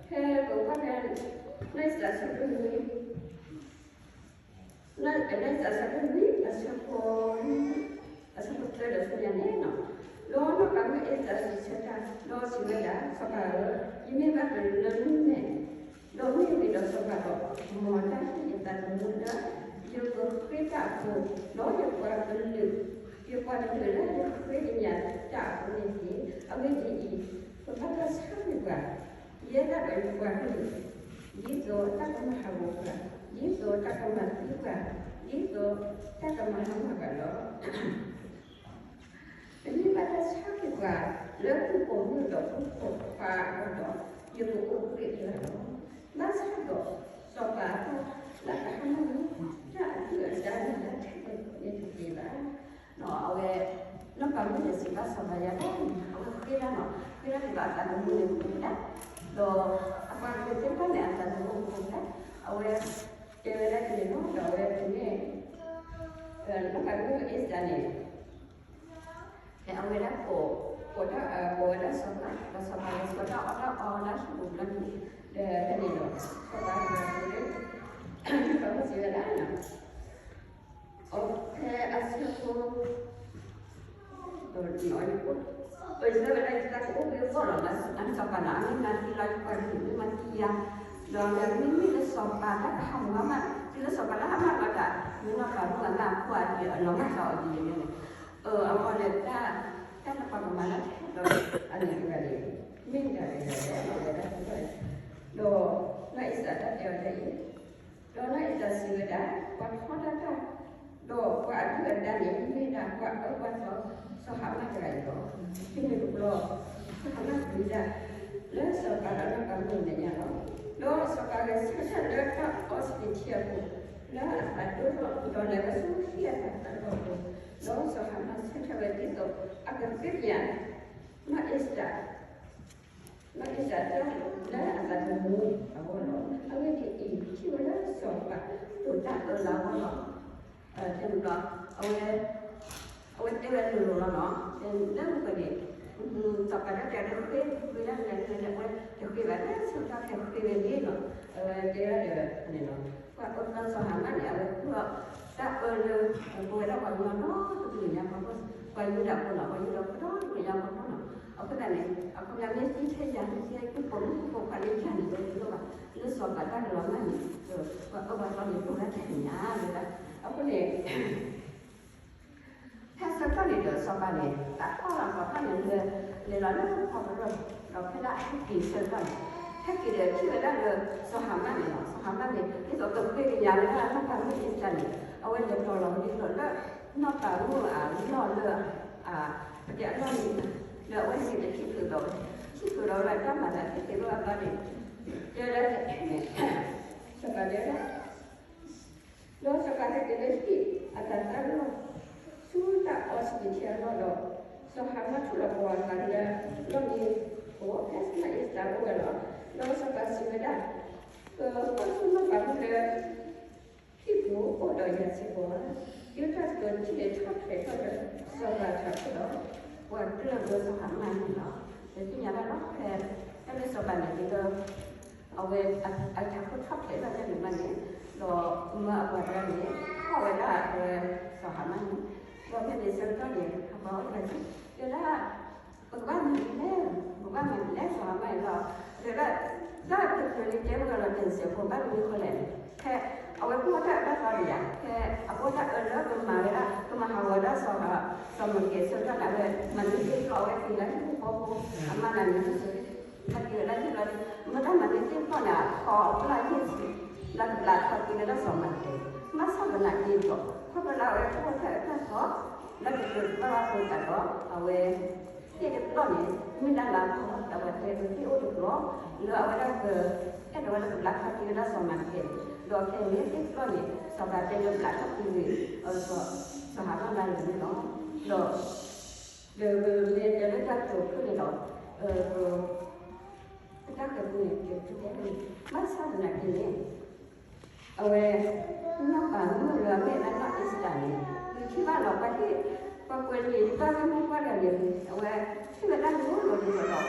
ဖဲပကကွၢ်ဖဲ နီၢ်အ့စတၢၤအဆၢဒိၣ်လွံၢ် နီၢ်အ့စတၢၤအဆၢဒိၣ်လွံၢ် အဆၢဖိ အဆၢဖိသၢဒီးဆူညါန့ၣ်လီၤ. ဒီးနီၢ်ပၤမုၣ်အ့စတၢၤစံးဆၢတၢ် ဒီးစံးဝဲဒၣ်, စီၤပၤဧၢ, ယမ့ၢ်ဘၣ်တၢ်လၢနမဲာ်, ဒီးမ့ၢ်ဂ့ၤဒီးစီၤပၤဒီး မ်တၢ်ဟ့ၣ်ယသးသမူလၢ ယကဃ့တၢ်အဃိ, ဒီးယပှၤကလုာ် ယပှၤကလုာ်လၢယဃ့ကညးတၢ်အဃိန့ၣ်တက့ၢ်. အဂ့ၢ်ဒ်အံၤ, ပဘၣ်တၢ်ဆါကွံာ်ပှၤ ယဲဒၣ်ဒီးယပှၤကလုာ်, ဒ်သိးတၢ်ကမၤဟးဂီၤပှၤ, ဒ်သိးတၢ်ကမၤသံပှၤ, ဒ်သိးတၢ်ကမၤဟါမၢ်ပှၤလီၤ. ပမ့ၢ်ဘၣ်တၢ်ဆါကွံာ်ပှၤ လၢခိၣ်ပိာ်မုၣ်ဒီးခိၣ်ဖးအဂီၢ်ဒီး ယကအိၣ်ဘှံးအလၢလီၤ. ဘၣ်ဆၣ်ဒီးစီၤပၤအတၢ်လၢအဟါမၢ်န့ၣ် တၢ်အဒုၣ်အဒါန့ၣ်လၢထံၣ်န့ၣ်တသ့ဘၣ်. အဝဲ နီၢ်ပၤမုၣ်န့ၣ်စံးဘၣ်စီၤပၤယၤဒၣ်န့ၣ် အဝဲဃ့ဒၣ်နီၤ ဃ့ဒၣ်န့ၣ်ဒီးအသးသမူန့ၣ်အိၣ်ဝဲဒၣ်, ဒီးအပှၤကလုာ်သ့ၣ်တဖၣ်န့ၣ် အသးသမူအိၣ်ဝဲဒၣ်, အဝဲ တဲဝဲဒၣ်န့ၣ်လီၤ ဒီးအဝဲတမ့ၢ် နီၢ်ပၤမုၣ်အ့စတၢၤန့ၣ် ဖဲအဝဲဒၣ်ကိး ကိးတၢ် ကိးဝဲဒၣ်စီၤပၤ ဒီးစီၤပၤလဲၤဆှၢတၢ်အီၣ်တၢ်အီလၢဟံၣ်ပူၤဘျီန့ၣ် ဒီးဖဲန့ၣ်ဒီး စီၤပၤ စီၤပၤစံးဝဲဒၣ် အဖဲအဆၢဖိ ဒီး ပစံးဝဲဒၣ် ယသးကအိၣ်ဘှံးအဂီၢ်လီၤ. အစီၤပၤန့ၣ် အမ့ၢ်မၤသံလီၤယပှၤကလုာ် မ့ၢ်မၤသံယၤ, ဒီးမ့မ့ၢ်လၢစီၤပၤတၢ်ကဟးမၢ်မး တုၤလၢစီၤပၤလၢဟးမၢ်လီၤတၢ် မ့ၢ်နီၢ်ပၤမုၣ်အမါအဖိအဒံးအလီၤမၢ်စီၤအီၤဒ်န့ၣ်န့ၣ် အဝဲန့ၣ် တၢ် တၢ်လၢပှၤကမၤလၢထံၣ်ဒီး အန့ၣ်တဂၤန့ၣ် မ့ၢ်တဂၤတဂၤလီၤ အဝဲဒၣ် ဒီး နီၢ်အ့စတၢၤတၢ်တဲအီၤဒ်အံၤ ဒီးနီၢ်အ့စတၢၤစံးဝဲဒၣ်, ပှၤထီဒါတၢ်, ဒီးပှၤအဒုၣ်အဒါန့ၣ် မ့ၢ်ဒၣ်ပှၤအၢပှၤသီ စီၤဟၤမၣ်တဂၤအံၤလီၤ. ဖဲန့ၣ်တဘျီ စီၤဟၤမၣ်ပျံၤတၢ် လၢစီၤပၤဒီးနီၢ်ပၤမုၣ်မဲာ်ညါလီၤ. ဒီးစီၤပၤဂဲၤဆၢထၢၣ်လၢတၢ်အီစပံးထံအပူၤ လၢအသးဒိၣ်ထီၣ် ဒီးလဲၤဝဲဆူဟံၣ်အတၢ်သၣ်လီၢ်အပူၤ, ဒီးစီၤဟၤမၣ်ဆၢထၢၣ်ဝဲဒ်သိး အကဃ့ကညး နီၢ်အ့စတၢၤ နီၢ်အ့စတၢၤတၢ်လၢအသးသမူအဂီၢ်လီၤ. အဂ့ၢ်ဒ်အံၤ, ထံၣ်ဝဲလၢစီၤပၤ တိာ်တၢ်အၢလၢအဂီၢ်လီၤ. ဖဲန့ၣ်ဘျီ အဝဲ အဝဲတဲဝဲလိၤလိၤလီၤနီၤ, လၢမုၢ်ကန့ၣ် စီၤပၤတၢ်တဲဒီးဃ့ ဃ့ဒၣ်လဲၣ်လဲၣ်လဲၣ် အဝဲတဃ့ဘၣ် လၢဆၢကတီၢ်ဖဲဃ့ဝဲန့ၣ်လီၤ. အဝဲတဲဒၣ်ဒီးန့ၣ်လီၤ, ပှၤအၢပှၤသီစီၤဟၤမၣ်န့ၣ် အဝဲကူၣ်လီၤ တၢ်အၢလၢ ပဝဲဒၣ်ပှၤကညီဒီတကလုာ်ညါပှၤ ပှၤယူဒၤဖိနီၤ, ပှၤယူဒၤဖိဒီတကလုာ်ညါပှၤနီၤ, အဃိသတးန့ၣ် အခီပညီမ့ၢ်သံထဲယၤန့ၣ် သံကူၣ်ပိာ်မုၣ်ကူၣ်ပိာ်ခွါလၢယၤန့ၣ် တလိၣ်ဘၣ်, လၢစီၤပၤတၢ်ကလီၤမၢ်န့ၣ် ပှၤအၢပှၤသီန့ၣ် တိာ်တၢ်တသ့ၣ်ညါဝဲဒၣ်, အဃိန့ၣ် ဖဲဆၢကတီၢ်န့ၣ်ဒီးစီၤပၤန့ၣ် သးထီၣ်လီၤပှၤထီၣ်န့ၣ်လၢ လဲၤလီၤလၢဟီၣ်ကရၢၢ်, ဒီးဖဲလၢအဟဲက့ၤဆၢကတီၢ်န့ၣ် ဟဲက့ၤဒီးထံၣ်ဝဲဒၣ်လၢ စီၤဟၤမၣ်န့ၣ်လီၤ. စီၤဟၤမၣ်န့ၣ် ဒ်သိးကဃ့ကညးဝဲဒၣ်နီၢ်ပၤမုၣ်အ့စတၢၤန့ၣ် အဝဲလဲၤတီၤလီၤဝဲဒ်သိးလၢ နီၢ်ပၤမုၣ်အလီၢ်လၢ အ ပတဲအလီၢ်န့ၣ် လၢအဝဲဟဲက့ၤဒီးဟံးဃုာ်ဒီးဝဲ, ဟံးဃုာ်ဒီးဝဲဒၣ်တၢ်မၤသးသ့သ့ၣ်ဝဲအဘျီန့ၣ် တဲဝဲဒၣ် စီၤပၤတဲဝဲဒၣ် ဒီးစီၤပၤဟဲက့ၤလၢဟံၣ်အတၢ်သၣ်လီၢ် ဆူတၢ်အီစပံးထံအလီၢ်ဒီး စီၤဟၤမၣ်ထူးလီၤပှၤဂၤလၢလီၢ်မံခိၣ် ဖဲနီၢ်အ့စတၢၤအိၣ်ဝဲလီၤ. ဒီးစီၤပၤစံးဝဲဒၣ်, ပကွၢ်ဆူနီၢ်ပၤမုၣ်လၢ ဟံၣ်ပူၤအိၣ်ဒီးယၤစ့ၢ်ကီးဧါ. ဒုးတၢ်တကတီၢ်ထံၣ်န့ၣ်ထီၣ်ဖျဲးထီၣ်ဒီး စီၤပၤထးခိၣ်ဒီး ပှၤကျၢၢ်ဘၢစီၤဟၤမၣ်န့ၣ်လီၤ. ပသ့ၣ်ညါဘၣ်လီၤဖဲ တၢ်လၢစီၤပၤန့ၣ်ဒ်သိး အဝဲအထးခိၣ်ထီၣ်ဖျဲးထီၣ်တၢ်န့ၣ်မးန့ၣ် ဒီးမၢအပှၤတဂၤန့ၣ် ထီၣ်ဝဲဒၣ်အဝဲစီၤဟၤမၣ်န့ၣ် ဒီးဖဲန့ၣ်ဆၢကတီၢ်န့ၣ် အပှၤအိၣ်တဂၤန့ၣ် တဲဒၣ် ပကဘၣ်မၤဒ်လဲၣ်, ပကဘၣ်မၤဒ်လဲၣ် စီၤဟၤမၣ်န့ၣ်လီၤ. တဲဒၣ် တၢ်တချုးလၢတဲဝဲလီၤ တၢ်စဲးဖိဘၣ်မနုၤဃိလဲၣ်န့ၣ် ဖဲအဝဲကအိၣ်တၢ်အၢတၢ်သီဒံးယၤ ဖဲအကအိၣ်တၢ်အၢလၢကမၤဝဲဒၣ် ကမၤဟးဂီၤဒၣ်စီၤ စီၤမီၤကဲးဆၢကတီၢ်န့ၣ် အဝဲမၤန့ၢ်သ့ၣ်ဖျီၣ်အဝဲသံလၢဟံၣ်ဖိဃီဖိ အမါန့ၣ် ဟဲက့ၤဝဲဒၣ်ဟံၣ်လီၤန့ၣ် မ့ၢ်တၢ်မၤန့ၢ်သ့ၣ်ဖျီၣ်န့ၣ် အခီအပျၢ်ယ့ၢ်ဆံ လၢကဘျးထီၣ်က့ၤဝဲဒၣ်စီၤမီၤကဲး ဘၣ်ဆၣ်သနာ်က့ဒီး ခီဖျိလၢအဝဲကအိၣ်တၢ်အၢတၢ်သီ လၢကတိၤတဖၣ်အဃိသတးဒီး အဝဲ သ့ၣ်တဖျီၣ်န့ၣ် မ့ၢ်ဒၣ်လၢအဖီတၢ်ဝဲတဲသ့ၣ်အိၣ်တဖျီၣ် လၢအဝဲဒၣ်က အဲၣ်ဒိးဝဲလၢကဘျးထီၣ်က့ၤဝဲဒၣ်စီၤမီၤကဲး ဒီးခဲအံၤန့ၣ်သ့ၣ်တဖျီၣ်န့ၣ် စီၤပၤတဲလၢကဘျးထီၣ်က့ၤဝဲ စီၤဟၤမၣ်လၢန့ၣ်လီၤ. ဒီး ဒီးမ့ၢ်တဲလၢတၢ်ကတိၤဖုၣ်န့ၣ်ဒီး ပ န့ၣ် အဝဲ နီၢ်ပၤမုၣ်လၢအမ့ၢ်ဝဲဒၣ်နီၢ်အ့ၤစတၢ်န့ၣ် ယထံၣ်ဘၣ်လီၤ ပှၤဟ့ၣ် ပှၤကွဲးလံာ်တၢ်ဂ့ၢ်မိၢ်ပှၢ်တဂၤန့ၣ် အဝဲထံၣ်ဝဲဒၣ်လိၤလိၤဒ်သိးဒီး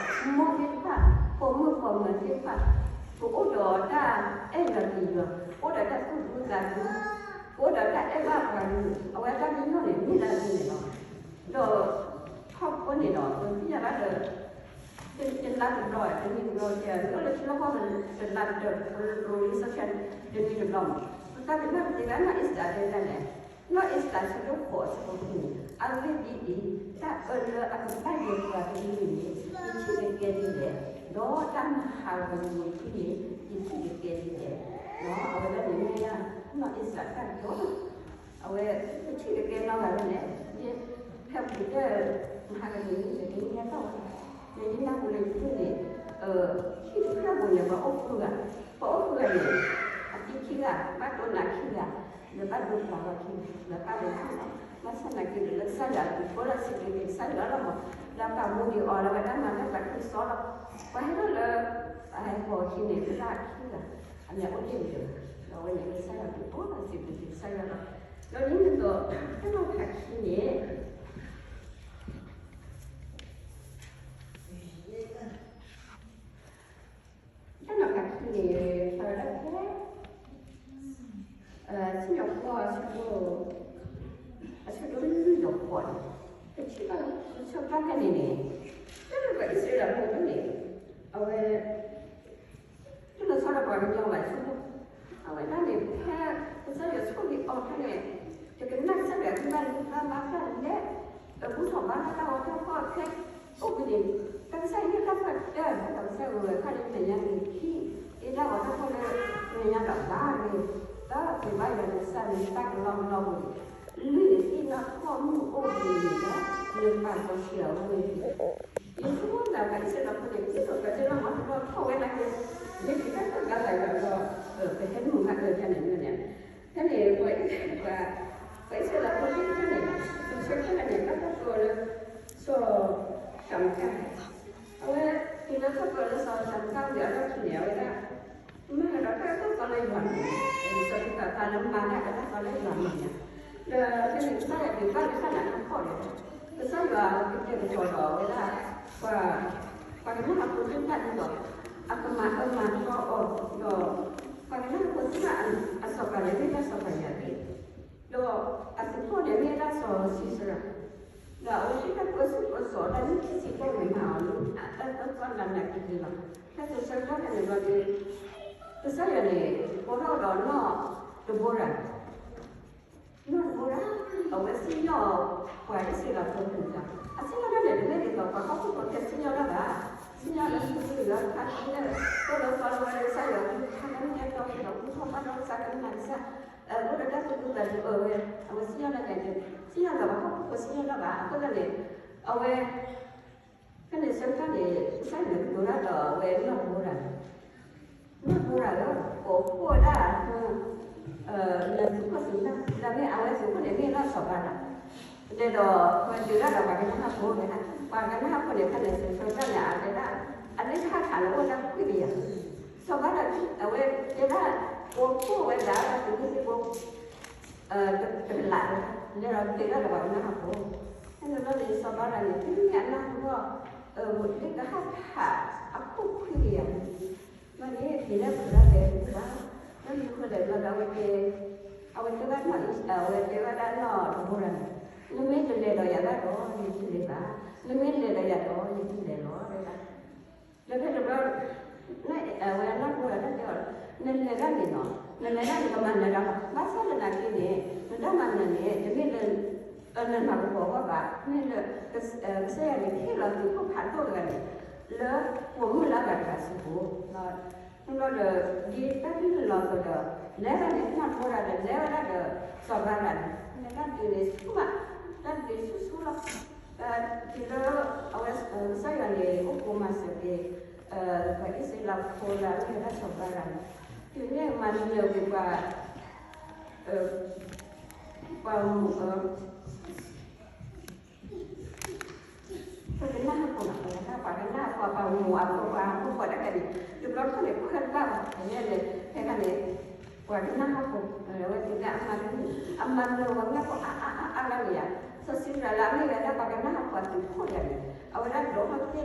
မိၢ်သ့ၣ်တဖၣ် ပိာ်မုၣ်ပိာ်မၢၤသ့ၣ်တဖၣ် ကအိၣ်ဒီးတၢ်အဲၣ်ယွၤက့ၤယွၤ ကအိၣ်ဒီးတၢ်သူၣ်ဒူသးဒူ ကအိၣ်ဒီးတၢ်အဲၣ်ဘၣ်ပှၤဂၤ အဝဲတၢ်မ့ၢ်ညိၣ်န့ၣ် မ့ၢ်ဒၣ်ဒ်န့ၣ်လီၤ. ဒီး ထီၣ်ဖိန့ၣ်ဒီး ပသ့ၣ်ညါဘၣ်ဒီး တလါတဘျီ တနံၤတဘျီ ကဲ လၢလၢခံလၢဃီ တလါတဘျီ လၢလၢလံ social တနံၤတဘျီမး ပသးပ့ၤနီၣ်ပသ့ၣ်ညါ နီၢ်အ့ၤစတၢ်တဲဒ်လဲၣ်, နီၢ်အ့ၤစတၢ်ဆၢဒိၣ်ဃိးအဆၢဖိဃုန့ၣ် အဂ့ၢ်ဒ်အံၤ, တၢ်အၢလၢအကဘၣ်ယဲၤပှၤတမံၤန့ၣ် ယထံၣ်ကကဲဒ်လဲၣ်, ဒီးတၢ်မၤဟးဂီၤယမိၢ်ယပၢ်န့ၣ် ယထံၣ်ကကဲဒ်လဲၣ်. အဝဲဒၣ်န့ၣ်မ့ၢ်ဒၣ် နီၢ်အ့ၤစတၢ်တၢ်ကတိၤ အဝဲ ပထံၣ်ကကဲနီၢ်ဂၤဒ်လဲၣ်, ယဖဲပူၤတဲ မဟါကတနံၤ တနံၤညါတၢ်ဝဲ ယနၢ်ဟူလၢယထံၣ်န့ၣ် ဟံၣ်တဖျၢၣ်ပူၤန့ၣ် ပှၤအိၣ်ဃုဂၤ, ပှၤအိၣ်ဃုဂၤန့ၣ် အသံခံဂၤ, ဘၣ်ဒိနးခံဂၤ, ဒီးဘၣ်ဒိပှၤဂၤခံဂၤ, ဒီးဘၣ်ဒိခံဂၤ, ဘၣ်ဆၣ်သနာ်က့ဒီး လၢကစၢ်ယွၤအပူၤ ကိးထီၣ်စံးဘျုးက့ၤကစၢ်ယွၤလီၤမး, ဒီးပာ်မူဒံးအီၤလၢဝဲဒၣ်မၤတၢ်သးခုကစီၣ်လီၤ. ပှၤဟဲထီၣ်လၢ ပှၤဟဲပိာ်အခံန့ၣ် သရၣ်ခံဂၤ, အမံၤအိၣ်တ့ၢ်လံ, ဒီးအဝဲန့ၣ် ကစၢ်ယွၤအပူၤ ကိးထီၣ်စံးဘျုးက့ၤကစၢ်ယွၤလီၤ. ဒီးဒ်န့ၣ်အသိး တၢ်နီၤဖးခံန့ၣ် တၢ်နီၤဖးခံန့ၣ် ဖျါဝဲဒၣ်ဖဲ စံၣ်ညီၣ်ကွီၢ်အဆၢဒိၣ် အဆၢဒိၣ်လွံၢ်ဒီးဃိးန့ၣ်, ပထံၣ်ဘၣ်လၢ ပဆၢကတီၢ်ဖဲန့ၣ်န့ၣ် တၢ်လၢပှၤအံၣ်စရ့လးဖိဒၣ်န့ၣ် အဝဲ တလီၤဆီဒီးပှၤကညီဘၣ်ဆိကမိၣ်, အဝဲဒၣ်န့ၣ် ဖဲကစၢ်ယွၤဆိၣ်ဂ့ၤအီၤဖဲန့ၣ် တကနၣ်ကစၢ်ယွၤအဂံၢ်ဘါ ဘၣ်မၤတၢ်လဲၤ အဘူၣ်ထီၣ်ဘါထီၣ်တၢ်ဂီၤတၢ်ဖီၣ်ဖဲ အိၣ်ဘှံးန့ၣ် တၢ်ကစၢ်ယွၤဟ့ၣ်တၢ်ခွဲးတၢ် တၢ်ကစၢ်ယွၤဝဲခါလၢမဲာ်ညါန့ၣ်ခံ ဟ့ၣ်တၢ်ဂီၤတၢ်ဖီၣ်လၢမဲာ်ညါဒီးဘၣ်ဂ့ၤ တၢ်ပှၤဘါယွၤန့ၣ် ကစၢ်န့ၣ်တၢ်ကလီကလီပူၤန့ၣ် လွံၢ်န့ၣ်သ့ၣ်နီၣ်ထီၣ်မုၢ်အိၣ်ဘှံးန့ၣ်ဒီး နပာ်စီဆှံအဝဲန့ၣ် ယဆိကမိၣ်သး ပှၤအံၣ်စရ့လးဖိန့ၣ် ဒ်သိးပတဲလီၤမၤတဘျီထီၣ်ဝဲနာ်က့ ယက့ၤတၢ်တဂၤလၢ်ယွၤဒီး ပဟဲမုာ်မးကၢ်ယၤန့ၣ်မ့ၢ်န့ၣ် ဖဲန့ၣ် ပှၤ ပှၤအံၣ်စရ့လးဖိသ့ၣ်တဖၣ်န့ၣ် သုးဆၢကတီၢ်န့ၣ် ဘၣ်တၢ်ကိးလၢ စီၤၡၤမကၢ် အဝဲ တုၤလၢတၢ်ကိးလၢစီၤၡၤမကၢ်ဝံၤအလီၢ်ခံန့ၣ် အဝဲဒၣ် မၤကဒီးတၢ်သိၣ်တၢ်သီလၢယွၤအမဲာ်ညါ, စီၤပ့းတရူးသးလၢမၤတၢ်ကတၢၢ်သီလၢယွၤအမဲာ်ညါ, ဒီးဖဲန့ၣ်ကစၢ်ယွၤဒုးဘၣ်လၢတၢ်နးတၢ်ဖှီၣ်ဒီး ကစၢ်ယွၤကတဲာ်ကတီၤဒီးအဝဲဒၣ် ပှၤ ပှၤကညီဖိသ့ၣ်တဖၣ်ဒ်သိး အကမၤအၢမၤသီအီၤဒီး ပှၤကညီဖိသ့ၣ်တဖၣ်အစီၤပၤန့ၣ်မ့ၢ်တၢ်စီၤပၤယွၤသ့ၣ် ဒီးအသုးခိၣ်န့ၣ်မ့ၢ်ဒၣ်စီၤၡံစရၤ, ဒီးအဝဲသ့ၣ်တဖၣ်ပၢဆူၣ်ပၢစိးတၢ်နံၣ်ခံဆံဘျဲၣ်န့ၣ် မၤအီၤလၢအတၢ်တီတၢ်လိၤနးနးက့ၤက့ၤလီၤ. ဖဲသုးဆၢကတီၢ်ဖဲန့ၣ်ဘျီဒီး ကစၢ်ယွၤန့ၣ် ကိးထီၣ်ဒီးနီၢ်ဒဘိရၤ နီၢ်ဒဘိရၤ အဝဲစံၣ်ညီၣ်ပှၤအံၣ်စရ့လးဖိတဂၤ, အစံၣ်ညီၣ်တၢ်န့ၣ် တမ့ၢ်ဒ်သိးပှၤဟီၣ်ခိၣ်ဖိခဲစံၣ်ညီၣ်တၢ်ဘၣ်, စံၣ်ညီၣ်လၢသုးကလၢၤခါလၢ သိၣ်လီၤသီလီၤဝဲလၢကစၢ်ယွၤအကလုၢ်ကထါလၢမ့ၢ်အဲၣ်တီဒီး ဘူၣ်ထီၣ်ဘါထီၣ်ကစၢ်ကမၤကစၢ်, အိၣ်ဒီးတၢ်သူၣ်ဒူသးဒူအၢဝဲ, အဝဲစံၣ်ညီၣ်တၢ်န့ၣ် စံၣ်ညီၣ်ဒီးပှၤဟီၣ်ခိၣ်ဖိစံၣ်ညီၣ်တၢ်ဘၣ်, အဃိသတးန့ၣ် အဝဲ ဖဲန့ၣ်ဆၢကတီၢ်န့ၣ် ကစၢ်ယွၤကတိၤတၢ်ဒီးအဝဲနီၢ်ဒဘိရၤန့ၣ် နီၢ်ဒဘိရၤဧၢ, ကိးဖှိၣ်ဝဲဒၣ် နသုးခိၣ်သုးနၢ် လၢမ့ၢ်အဝဲသုးခိၣ်န့ၣ်မ့ၢ်လၢစီၤဘါရၤ, လဲၤဒီးဝဲဒုးတၢ်ဒီးပှၤကညီဟီၣ်ခိၣ်န့ၣ်, ပှၤကညီဟီၣ်ခိၣ်န့ၣ် ဖဲန့ၣ်ဆၢကတီၢ်န့ၣ် အတဲဒၣ် အန့ၣ်တဟးထီၣ်လၢအိၣ်တၢ်ခွံကယၤ, စီၤဘါရၤ အဝဲတဲဒၣ် ကိးဖှိၣ်ဝဲဒၣ်သုးခိၣ်သုးဖိ တကလးဝဲ, လဲၤဒီးဒုးတၢ်ဒီးပှၤကညီဟီၣ်ခိၣ်, ဖဲန့ၣ်ဘျီန့ၣ် စီၤဘါရၤန့ၣ် တုၤမ့ၢ်အနၢ်ဟူဘၣ် လၢကဟးထီၣ်အခိၣ်ခွံကယၤန့ၣ် ဘျီန့ၣ် က့ၤလၢပှၤဒၣ်လဲာ်တဘၣ်, လၢမူခိၣ်လဲၤဘျီဒီး အဝဲတဲ, အဝဲတဲဘၣ်နီၢ်အံၣ် အဝဲတဲဘၣ်ဒၣ်နီၢ်ဒဘိရၤန့ၣ်, နမ့ၢ်တလဲၤဒီးယၤဘၣ်ဒီး ယတလဲၤဘၣ်, နမ့ၢ်လဲၤဒီးယၤဒီး ယတလဲၤလီၤ တဲဒၣ်, ဒီးဖဲန့ၣ်ဘျီ အဝဲနီၢ်ဒဘိရၤတဲအီၤ, နလဲၤဒၣ်န့ၣ်နီၤ, နလဲၤဒၣ်န့ၣ် ကမၤနၢၤတၢ်လီၤ, ဘၣ်ဆၣ်သနာ်က့န့ၣ် နတၢ်မၤနၢၤန့ၣ် တမ့ၢ်လၢ နနီၢ်ကပီၤအဂီၢ်ဘၣ်, မ့ၢ်လၢ ကစၢ်ယွၤန့ၣ် ဟ့ၣ်လီၤသုးခိၣ်ဖးဒိၣ်တဂၤန့ၣ် လၢပိာ်မုၣ်လၢအဂၤတဂၤစုပူၤ, မ့ၢ်ဘျီဒီး ဒ်တၢ်ဒုးလီၤအသိးဒီး လဲၤဝဲဒၣ်န့ၣ် နီၢ်ဒဘိရၤဒီး လဲၤဝဲဒၣ်ဒီး စီၤဘါရၤန့ၣ် မ့ၢ်တၢ်ဒုးန့ၣ်ဆူၣ်မး, တၢ်ဒုးဆူၣ်ဆူၣ်လီၤ, တုၤလၢ အဝဲ ကစၢ်ယွၤန့ၣ် အိၣ်ကိးမၤစၢၤက့ၤ ပှၤအံၣ်စရ့လးဖိလၢအမ့ၢ်ဝဲဒၣ်စီၤဘါရၤန့ၣ်, တုၤမ့ၢ်မၤနၢၤက့ၤပှၤ ပှၤမိၢ် ပှၤကနၣ်ဟီၣ်ခိၣ်လီၤ, ပှၤကနၣ်ဟီၣ်ခိၣ် ပှၤမိၢ်အဖိခွါ ဟီၣ်ခိၣ်ခွါတၢ်ခဲန့ၣ် တုၤ ဒီးတခါန့ၣ် ခွဲးတဘၣ်ဘၣ် ဖဲန့ၣ် ဖဲခါန့ၣ် ပှၤကနၣ်ဟးဖိ အဝဲသ့ၣ်ဒၣ်အမါတမံၤ အမါမ့ၢ်ဝဲမ့ၢ်ဖိအါအါအါအါလၢန့ၣ်ယါ စီၤစံးဒၤလၢအမ့ၢ်ဝဲဒၣ်ပှၤကနၣ်ဟးဖိအသုးခိၣ်ဒၣ်န့ၣ် အဝဲဒၣ်ဒိးထီၣ်သ့ၣ်ဒီး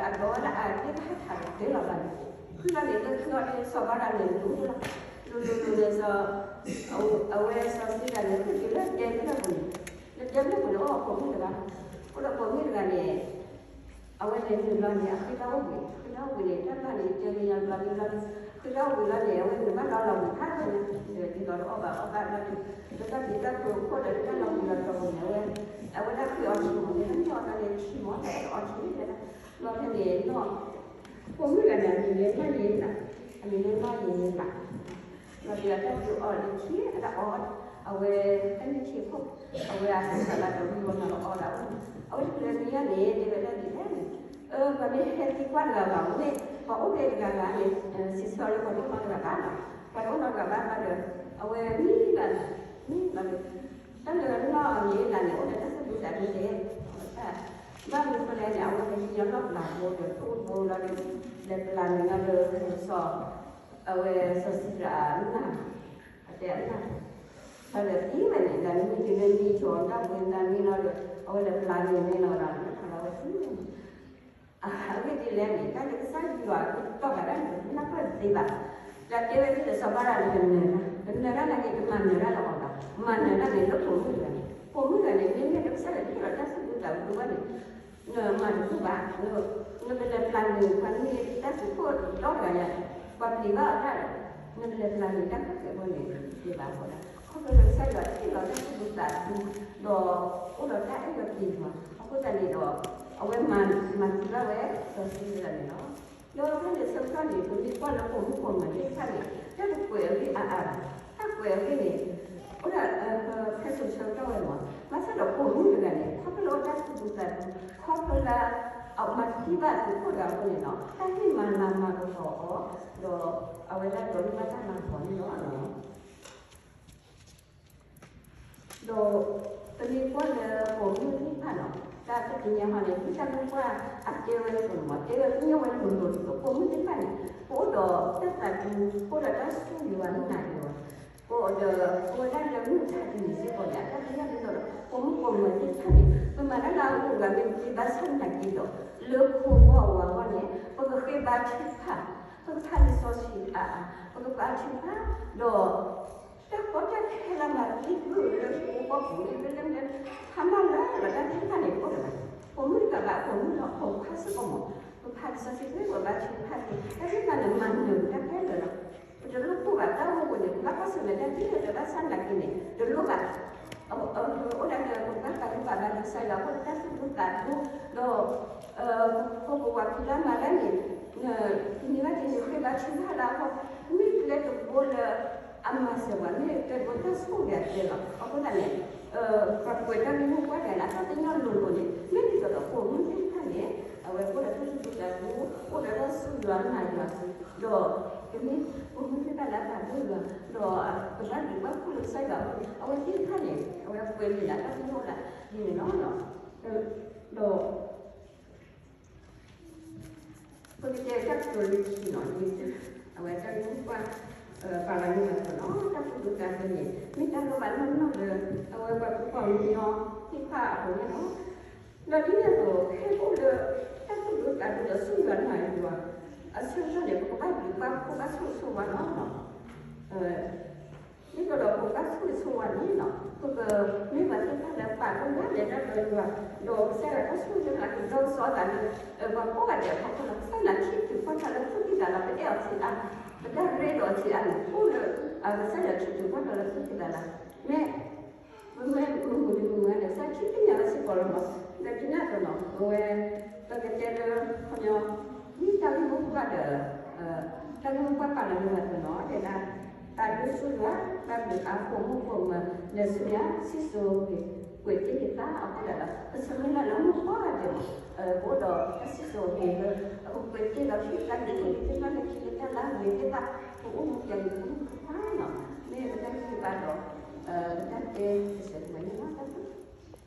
အဒိးဝဲဒၣ်အသ့ၣ်တဟးထးတသ့လီၤဘၣ်န့ၣ် ဖုလီၤန့ၣ် လၢခံအီၤဒ်စီၤဘါရၤန့ၣ် လူၤလီၤ လူၤလူၤလူၤန့ၣ်စီၤ အဝဲစီၤစံးဒၤန့ၣ် ဖုက့ၤလၢဒဲဖျၢၣ်ပူၤန့ၣ် လၢဒဲဖျၢၣ်ပူၤန့ၣ် အိၣ်ပိာ်မုၣ်တဂၤ အိၣ်ဒီးပိာ်မုၣ်တဂၤန့ၣ် အဝဲန့ၣ်နုာ်လီၤန့ၣ် အဃ့တၢ်အိၣ်ဘှံး အဃ့တၢ်အိၣ်ဘှံးန့ၣ် တၢ်ဘၣ်န့ၣ်တဲလၢယၤဘျီဒ်ဘျီဒ် ဃ့တၢ်အိၣ်ဘှံးလီၤန့ၣ် အဝဲနုာ်ဘၣ်ဒီးလီၤဘှံးဖးဝဲန့ၣ် ဒ်သိးတအီၣ်ဘၣ်အီၣ်ဘၣ်ဘျီဒ် လၢတၢ်ဘံၣ်တၢ်ဖုးခိၣ်ဒီးတၢ်လီၤဘှံးလီၤတီၤပူၤန့ၣ် အဝဲ အဝဲဒၣ်ဃ့အီၤထံမီၤန့ၣ် တၢ်မ့ၢ်အီၤဘျီန့ၣ်ထံမီၤ တၢ်အီၤထံဝဲဒၣ် ဘျီဖဲန့ၣ်နီၤ ပိာ်မုၣ်တဂၤန့ၣ် အမံၤန့ၣ်နီၢ်ယံၤနၤ အမံၤန့ၣ်နီၢ်ယံၤနၤ ဘျီဒ်အတၢ်ဒုးအီၤလၢခံ အတၢ်အီၣ် အဝဲတၢ်န့ၣ်ထံခိၣ် အဝဲအတၢ်စးလၢတဝံၤဝဲနီၤလီၤအီၣ်ဒၣ်အိၣ် အဝဲတချုးလၢနံၤညါန့ၣ် တဲဝဲဒၣ်ဒ်လဲၣ်န့ၣ် အၢ ပှၤမ့ၢ်ဟဲသံကွၢ်တဂၤဘၣ် မ့ၢ် ပှၤအိၣ်ဖဲတဂၤဂၤန့ၣ် စံးဆၢလၢပှၤတအိၣ်နီတဂၤဘၣ်နီၤ ပှၤတအိၣ်နီတဂၤဘၣ်ဘၣ်ဒီး အဝဲမံဘၣ် မံဘၣ်ဒီး တၢ်လၢနီၢ်အမံၤနၤန့ၣ် အိၣ်ဒီးတၢ်သူၣ်ဒူသးဒူတဲ ဘၣ်မနုၤဃိလဲၣ်န့ၣ် အဝဲကဟံးညီလီၢ်ပျၢၤဘိဒီး ထိၣ်ဘိလီၤဒီး လဲၤပျၢၤန့ၣ်လီၤဒီး စီၤ အဝဲစီၤစံးဒၤအနၢ် အတဲအနၢ် ဖဲလဲၤသံဝဲန့ၣ် ဒီးနမံၤတုၤလၢနံၤဆိးတၢ်ဘှံးသးမံလီၤဒီး အဝဲလဲၤပျၢၤန့ၣ်န့ၣ်လီၤဒီး နထီၣ်လီၤဝဲသံဝဲန့ၣ် အဂ့ၢ်ဒ်လဲၣ်န့ၣ် တၢ်လၢကစၢ်ယွၤကတီၢ်ဘၣ်ဒၣ်န့ၣ် နၢ်ပၢၢ်သ့ဘၣ်. ဒီးတဲဝဲဒ်သိးစီၤဘါရၤန့ၣ် ကနၢၤတၢ်, ကနၢၤတၢ်နာ်က့ ကမၤနၢၤတၢ်လၢအီၤဘၣ်, မၤနၢၤတၢ်န့ၣ် လၢပိာ်မုၣ်တဂၤန့ၣ်, ပိာ်မုၣ်တဂၤန့ၣ် မ့မ့ၢ်လၢကစၢ်ယွၤတဟ့ၣ်လီၤတၢ်သူၣ်ဒူသးဒူဘၣ်န့ၣ် နမၤတဘူၣ်ဘၣ်, နကလဲၤပျၢၤန့ၣ် ပှၤမ့ၢ်တၢ်သူၣ်ခိၣ်ဒီတဂၤညါ, ပှၤပျံၤဘၣ်အီၤတၢ်ဒီး နကလဲၤပျၢၤန့ၣ် တၢ်ခီၣ်ထံးအဂီၢ်န့ၣ် တသ့ဘၣ်အဃိဒီး ခီဖျိလၢကစၢ်ယွၤဟ့ၣ်လီၤတၢ်သူၣ်ဒူသးဒူ ဒီးအိၣ်ဒီးတၢ်အဲၣ်လီၤက့ၤယွၤ အဃိသတးန့ၣ်ဒီး အဝဲမၤ မၤသံဘၣ်ဝဲစီၤစံးဒၤန့ၣ်လီၤ. ဒီးဖဲန့ၣ်ဆၢကတီၢ်န့ၣ် ပမ့ၢ်ကွၢ်လၢပိာ်မုၣ်ပိာ်မၢၤသ့ၣ်တဖၣ်န့ၣ် တၢ်တကွဲးအဂ့ၢ်အါအါဘၣ်, တၢ်ကွဲးအဂ့ၢ်န့ၣ် အိၣ်ဒၣ် ဖဲစိၤဆၢကတီၢ်ဝဲမး, ဘၣ်ဆၣ်ဒီးပိာ်မုၣ်တဂၤန့ၣ် ခီဖျိလၢအတၢ်သူၣ်ဒူသးဒူ, ခီဖျိလၢ အမၤသံဘၣ်သုးခိၣ်တဂၤအဃိန့ၣ်လီၤ, တၢ်ဟ့ၣ်မၤလၤမၤကပီၤအီၤ, ဒီးအဝဲဒၣ်ဒိးန့ၢ်ဘၣ်တၢ်မၤဂီၤန့ၣ်လီၤ. ဒီးပမ့ၢ်ကွၢ်လၢပိာ်မုၣ်သ့ၣ်တဖၣ်န့ၣ်, တၢ်တသ့ၣ်ညါဟီန့ၣ် ဒ်တၢ်မ့ၢ်ကွၢ်အတဲဝဲအသိးန့ၣ်မး, တဲဝဲသ့ၣ်ညါဝဲလိၤလိၤဒ်သိး ပိာ်မုၣ်သ့ၣ်တဖၣ်န့ၣ် ပအိၣ်ဒီးတၢ်သးဒူ, ပအိၣ်ဒီးတၢ်စူၢ်ယွၤနာ်ယွၤ, ပအိၣ်ဒီး ပဝဲဒၣ်လၢမုၢ်ထါတနံၤစ့ၢ်ကီးန့ၣ် အတၢ်သ့ၣ်ညါဒ်သိးဒီး ပိာ်မုၣ်ပိာ်မၢၤသ့ၣ်တဖၣ်န့ၣ် ပမၤတၢ်လၢအဂုၤအဂၤမ့ၢ်တသ့ဘၣ်ဆၣ်သနာ်က့ဒီး လၢခိအဂီၢ်အဝၤအဂီၢ်န့ၣ် ပကဃ့ဘါထုကဖၣ်, ပကဖးလံာ်စီဆှံအါအါ, ပကဘါထုကဖၣ်, ဒီး တၢ်ကီတၢ်ခဲလၢမၤသံဒုၣ်လၢပကီၢ်ပူၤန့ၣ် လၢလၢလၢ ဖးမၤလၢလီၤတၢ်သ့ၣ်တဖၣ်န့ၣ် အိၣ်ဒီး ပိာ်မုၣ်တဂၤဘၣ် ပိာ်မုၣ်လီၤ ပိာ်ခွါစ့ၢ်ကီးမး, ပဖးလံာ်စီဆှံ ပဘါထုကဖၣ်သ့ တၢ်သ့ၣ်တဖၣ်န့ၣ် မၤနၢၤပတၢ်ခဲလၢာ်လီၤ. ပတလိၣ်ပိၢ်ဘၣ်တၢ်အိၣ်ဝဲန့ၣ် ပဘၣ်ကွၢ်ဆၢၣ်မဲာ်တၢ်သ့ၣ်တဖၣ်ဘၣ်ဆၣ်သနာ်က့န့ၣ် တလိၣ်ဘၣ် အိၣ်ဒၣ်လၢပကဘၣ်သးဒူဘၣ်ဘါဒီးကစၢ်ယွၤ အိၣ်ဒီးတၢ်သူၣ်ဒူသးဒူ, ဒီး ပဝၤဖံးလၢမၤတၢ်န့ၣ် တနံၤဘၣ်တနံၤဃ့ဘါထုကဖၣ်လၢအဂီၢ် မ့ၢ်ကျဲတဘိလၢ အမၤစၢၤပှၤ မ့ၢ်ကျဲတဘိတၢ်ဆိၣ်ဂ့ၤအကျဲလီၤ. အဃိသတးန့ၣ် ပှၤကွဲးတၢ်ဂ့ၢ်မိၢ်ပှၢ်တဂၤန့ၣ် အတၢ်သ့ၣ်ညါလိၤလိၤန့ၣ် မ့ၢ်ဒ်သိးဒီးပိာ်မုၣ်သ့ၣ်တဖၣ်န့ၣ် အဝဲအိၣ်ဒီးတၢ်သူၣ်ဒူသးဒူ အိၣ်ဒီးတၢ်စူၢ်ယွၤနာ်ယွၤအစု ဒီး ပမ့ၢ်ပိာ်မုၣ်သ့ၣ်တဖၣ်လၢအသးဒူယွၤ ဒီးပဘၣ်ဒုးဘၣ်ဖှိၣ်လၢကစၢ်ယွၤအအိၣ်န့ၣ် အဝဲသ့ၣ်တဖၣ်န့ၣ် အဝဲကွဲးန့ၢ်ဒၣ်တၢ်သ့ၣ်ညါအိၣ်ဒၣ်ဒ်န့ၣ်လီၤ. ဒီး ပကတဲတၢ်ကတိၤလၢခံနီၤ အဝဲတၢ်ဂ့ၢ်မိၢ်ပှၢ် ပာ်လီၤန့ၢ်အသိးနီၤ တၢ်သူၣ်ဒူသးဒူန့ၣ် မ့ၢ်တၢ်လိၣ်ဘၣ်နီၢ်နီၢ်လၢ အဝဲပှၤကူပှၤကညီသ့ၣ်တဖၣ်အပူၤန့ၣ်လီၤ. ဒီးဒ်န့ၣ်အသိး ဖဲပအိၣ်လၢ တၢ်သူၣ်ဒူသးဒူဒီးစူၢ်ယွၤနာ်ယွၤ အဆၢကတီၢ်န့ၣ် ပကဘၣ်ဒုးဘၣ်ဖှိၣ်ဘၣ်ဆိၣ်ဂ့ၤဆိၣ်ဝါလီၤ. ဒ်သိးဒီးပကဘၣ်ဆိၣ်ဂ့ၤဆိၣ်ဝါန့ၣ်နီၤ ပကမ့ၢ်ပှၤသ့ၣ်တဖၣ်လၢပာ်ဒိၣ်မၤလဲၤတၢ်ဒီးယွၤ ဒီးကစၢ်ယွၤတၢ်ဆိၣ်ဂ့ၤဆိၣ်ဝါကဒီးကစီဒီးသးလၢ ပှၤကိးဂၤဒဲးအဖီခိၣ်လီၤ. ကစၢ်ယွၤထံၣ်တုၤကွၢ်ထွဲလၢပသူၣ်ကံၢ်သးလီၤ ပအဲၣ်အီၤဆံးအါ ပတၢ်ရ့ဒီးဆံးအါန့ၣ် အိၣ်လၢ ကစၢ်ယွၤထံၣ်တုၤကွၢ်ထွဲလၢပသူၣ်ကံၢ်သးလီၤ. မ့ၢ် မ့ၢ်မုၢ်မုၢ်ဒီးမုၢ်မုၢ်ဒီး ကစၢ်ယွၤထံၣ်သ့ၣ်ညါလၢစ့ၢ်ကီးလီၤမး ဒီးဒ်န့ၣ်အသိးနီၤ အဝဲ ပကတဲလၢ ခီပညီ မ့ၢ်တၢ်ဂ့ၢ်မိၢ်ပှၢ်ဒီး တၢ်ဂ့ၢ်မိၢ်ပှၢ်ပာ်လီၤန့ၢ်အသိးနီၤ တဲဒၣ် သးဒူစူၢ်ယွၤ ဘၣ်ဘျုးအါ ပိာ်မုၣ်ပိာ်မၢၤ လဲၤဆူညါ စံၣ်စိၤက့ၤ ကွဲးတ့ၢ်က့ၤသးအဃိဒၣ်ဒီး ပဆၢမုၢ်လၢ်လၢမိၢ်ပှၢ်ဂၤဒဲးမး ပအိၣ်ဒီးတၢ်စံၣ်စိၤက့ၤလၢ အကကွဲးတ့ၢ်လီၤ ဟံၣ်သၣ်က့ၤ ပှၤသ့ၣ်တဖၣ်လၢခံလၢတၢ်လၢအဂ့ၤသ့ၣ်တဖၣ် ပအိၣ်မူကဲၤက့ၤဖိမုၣ်ဖိခွါနီၤ မ့ၢ်ပတၢ်ဂ့ၢ်ဘၣ်ဒီး ပတၢ်တဲစဲးစဲးတမံၤန့ၣ်လီၤ.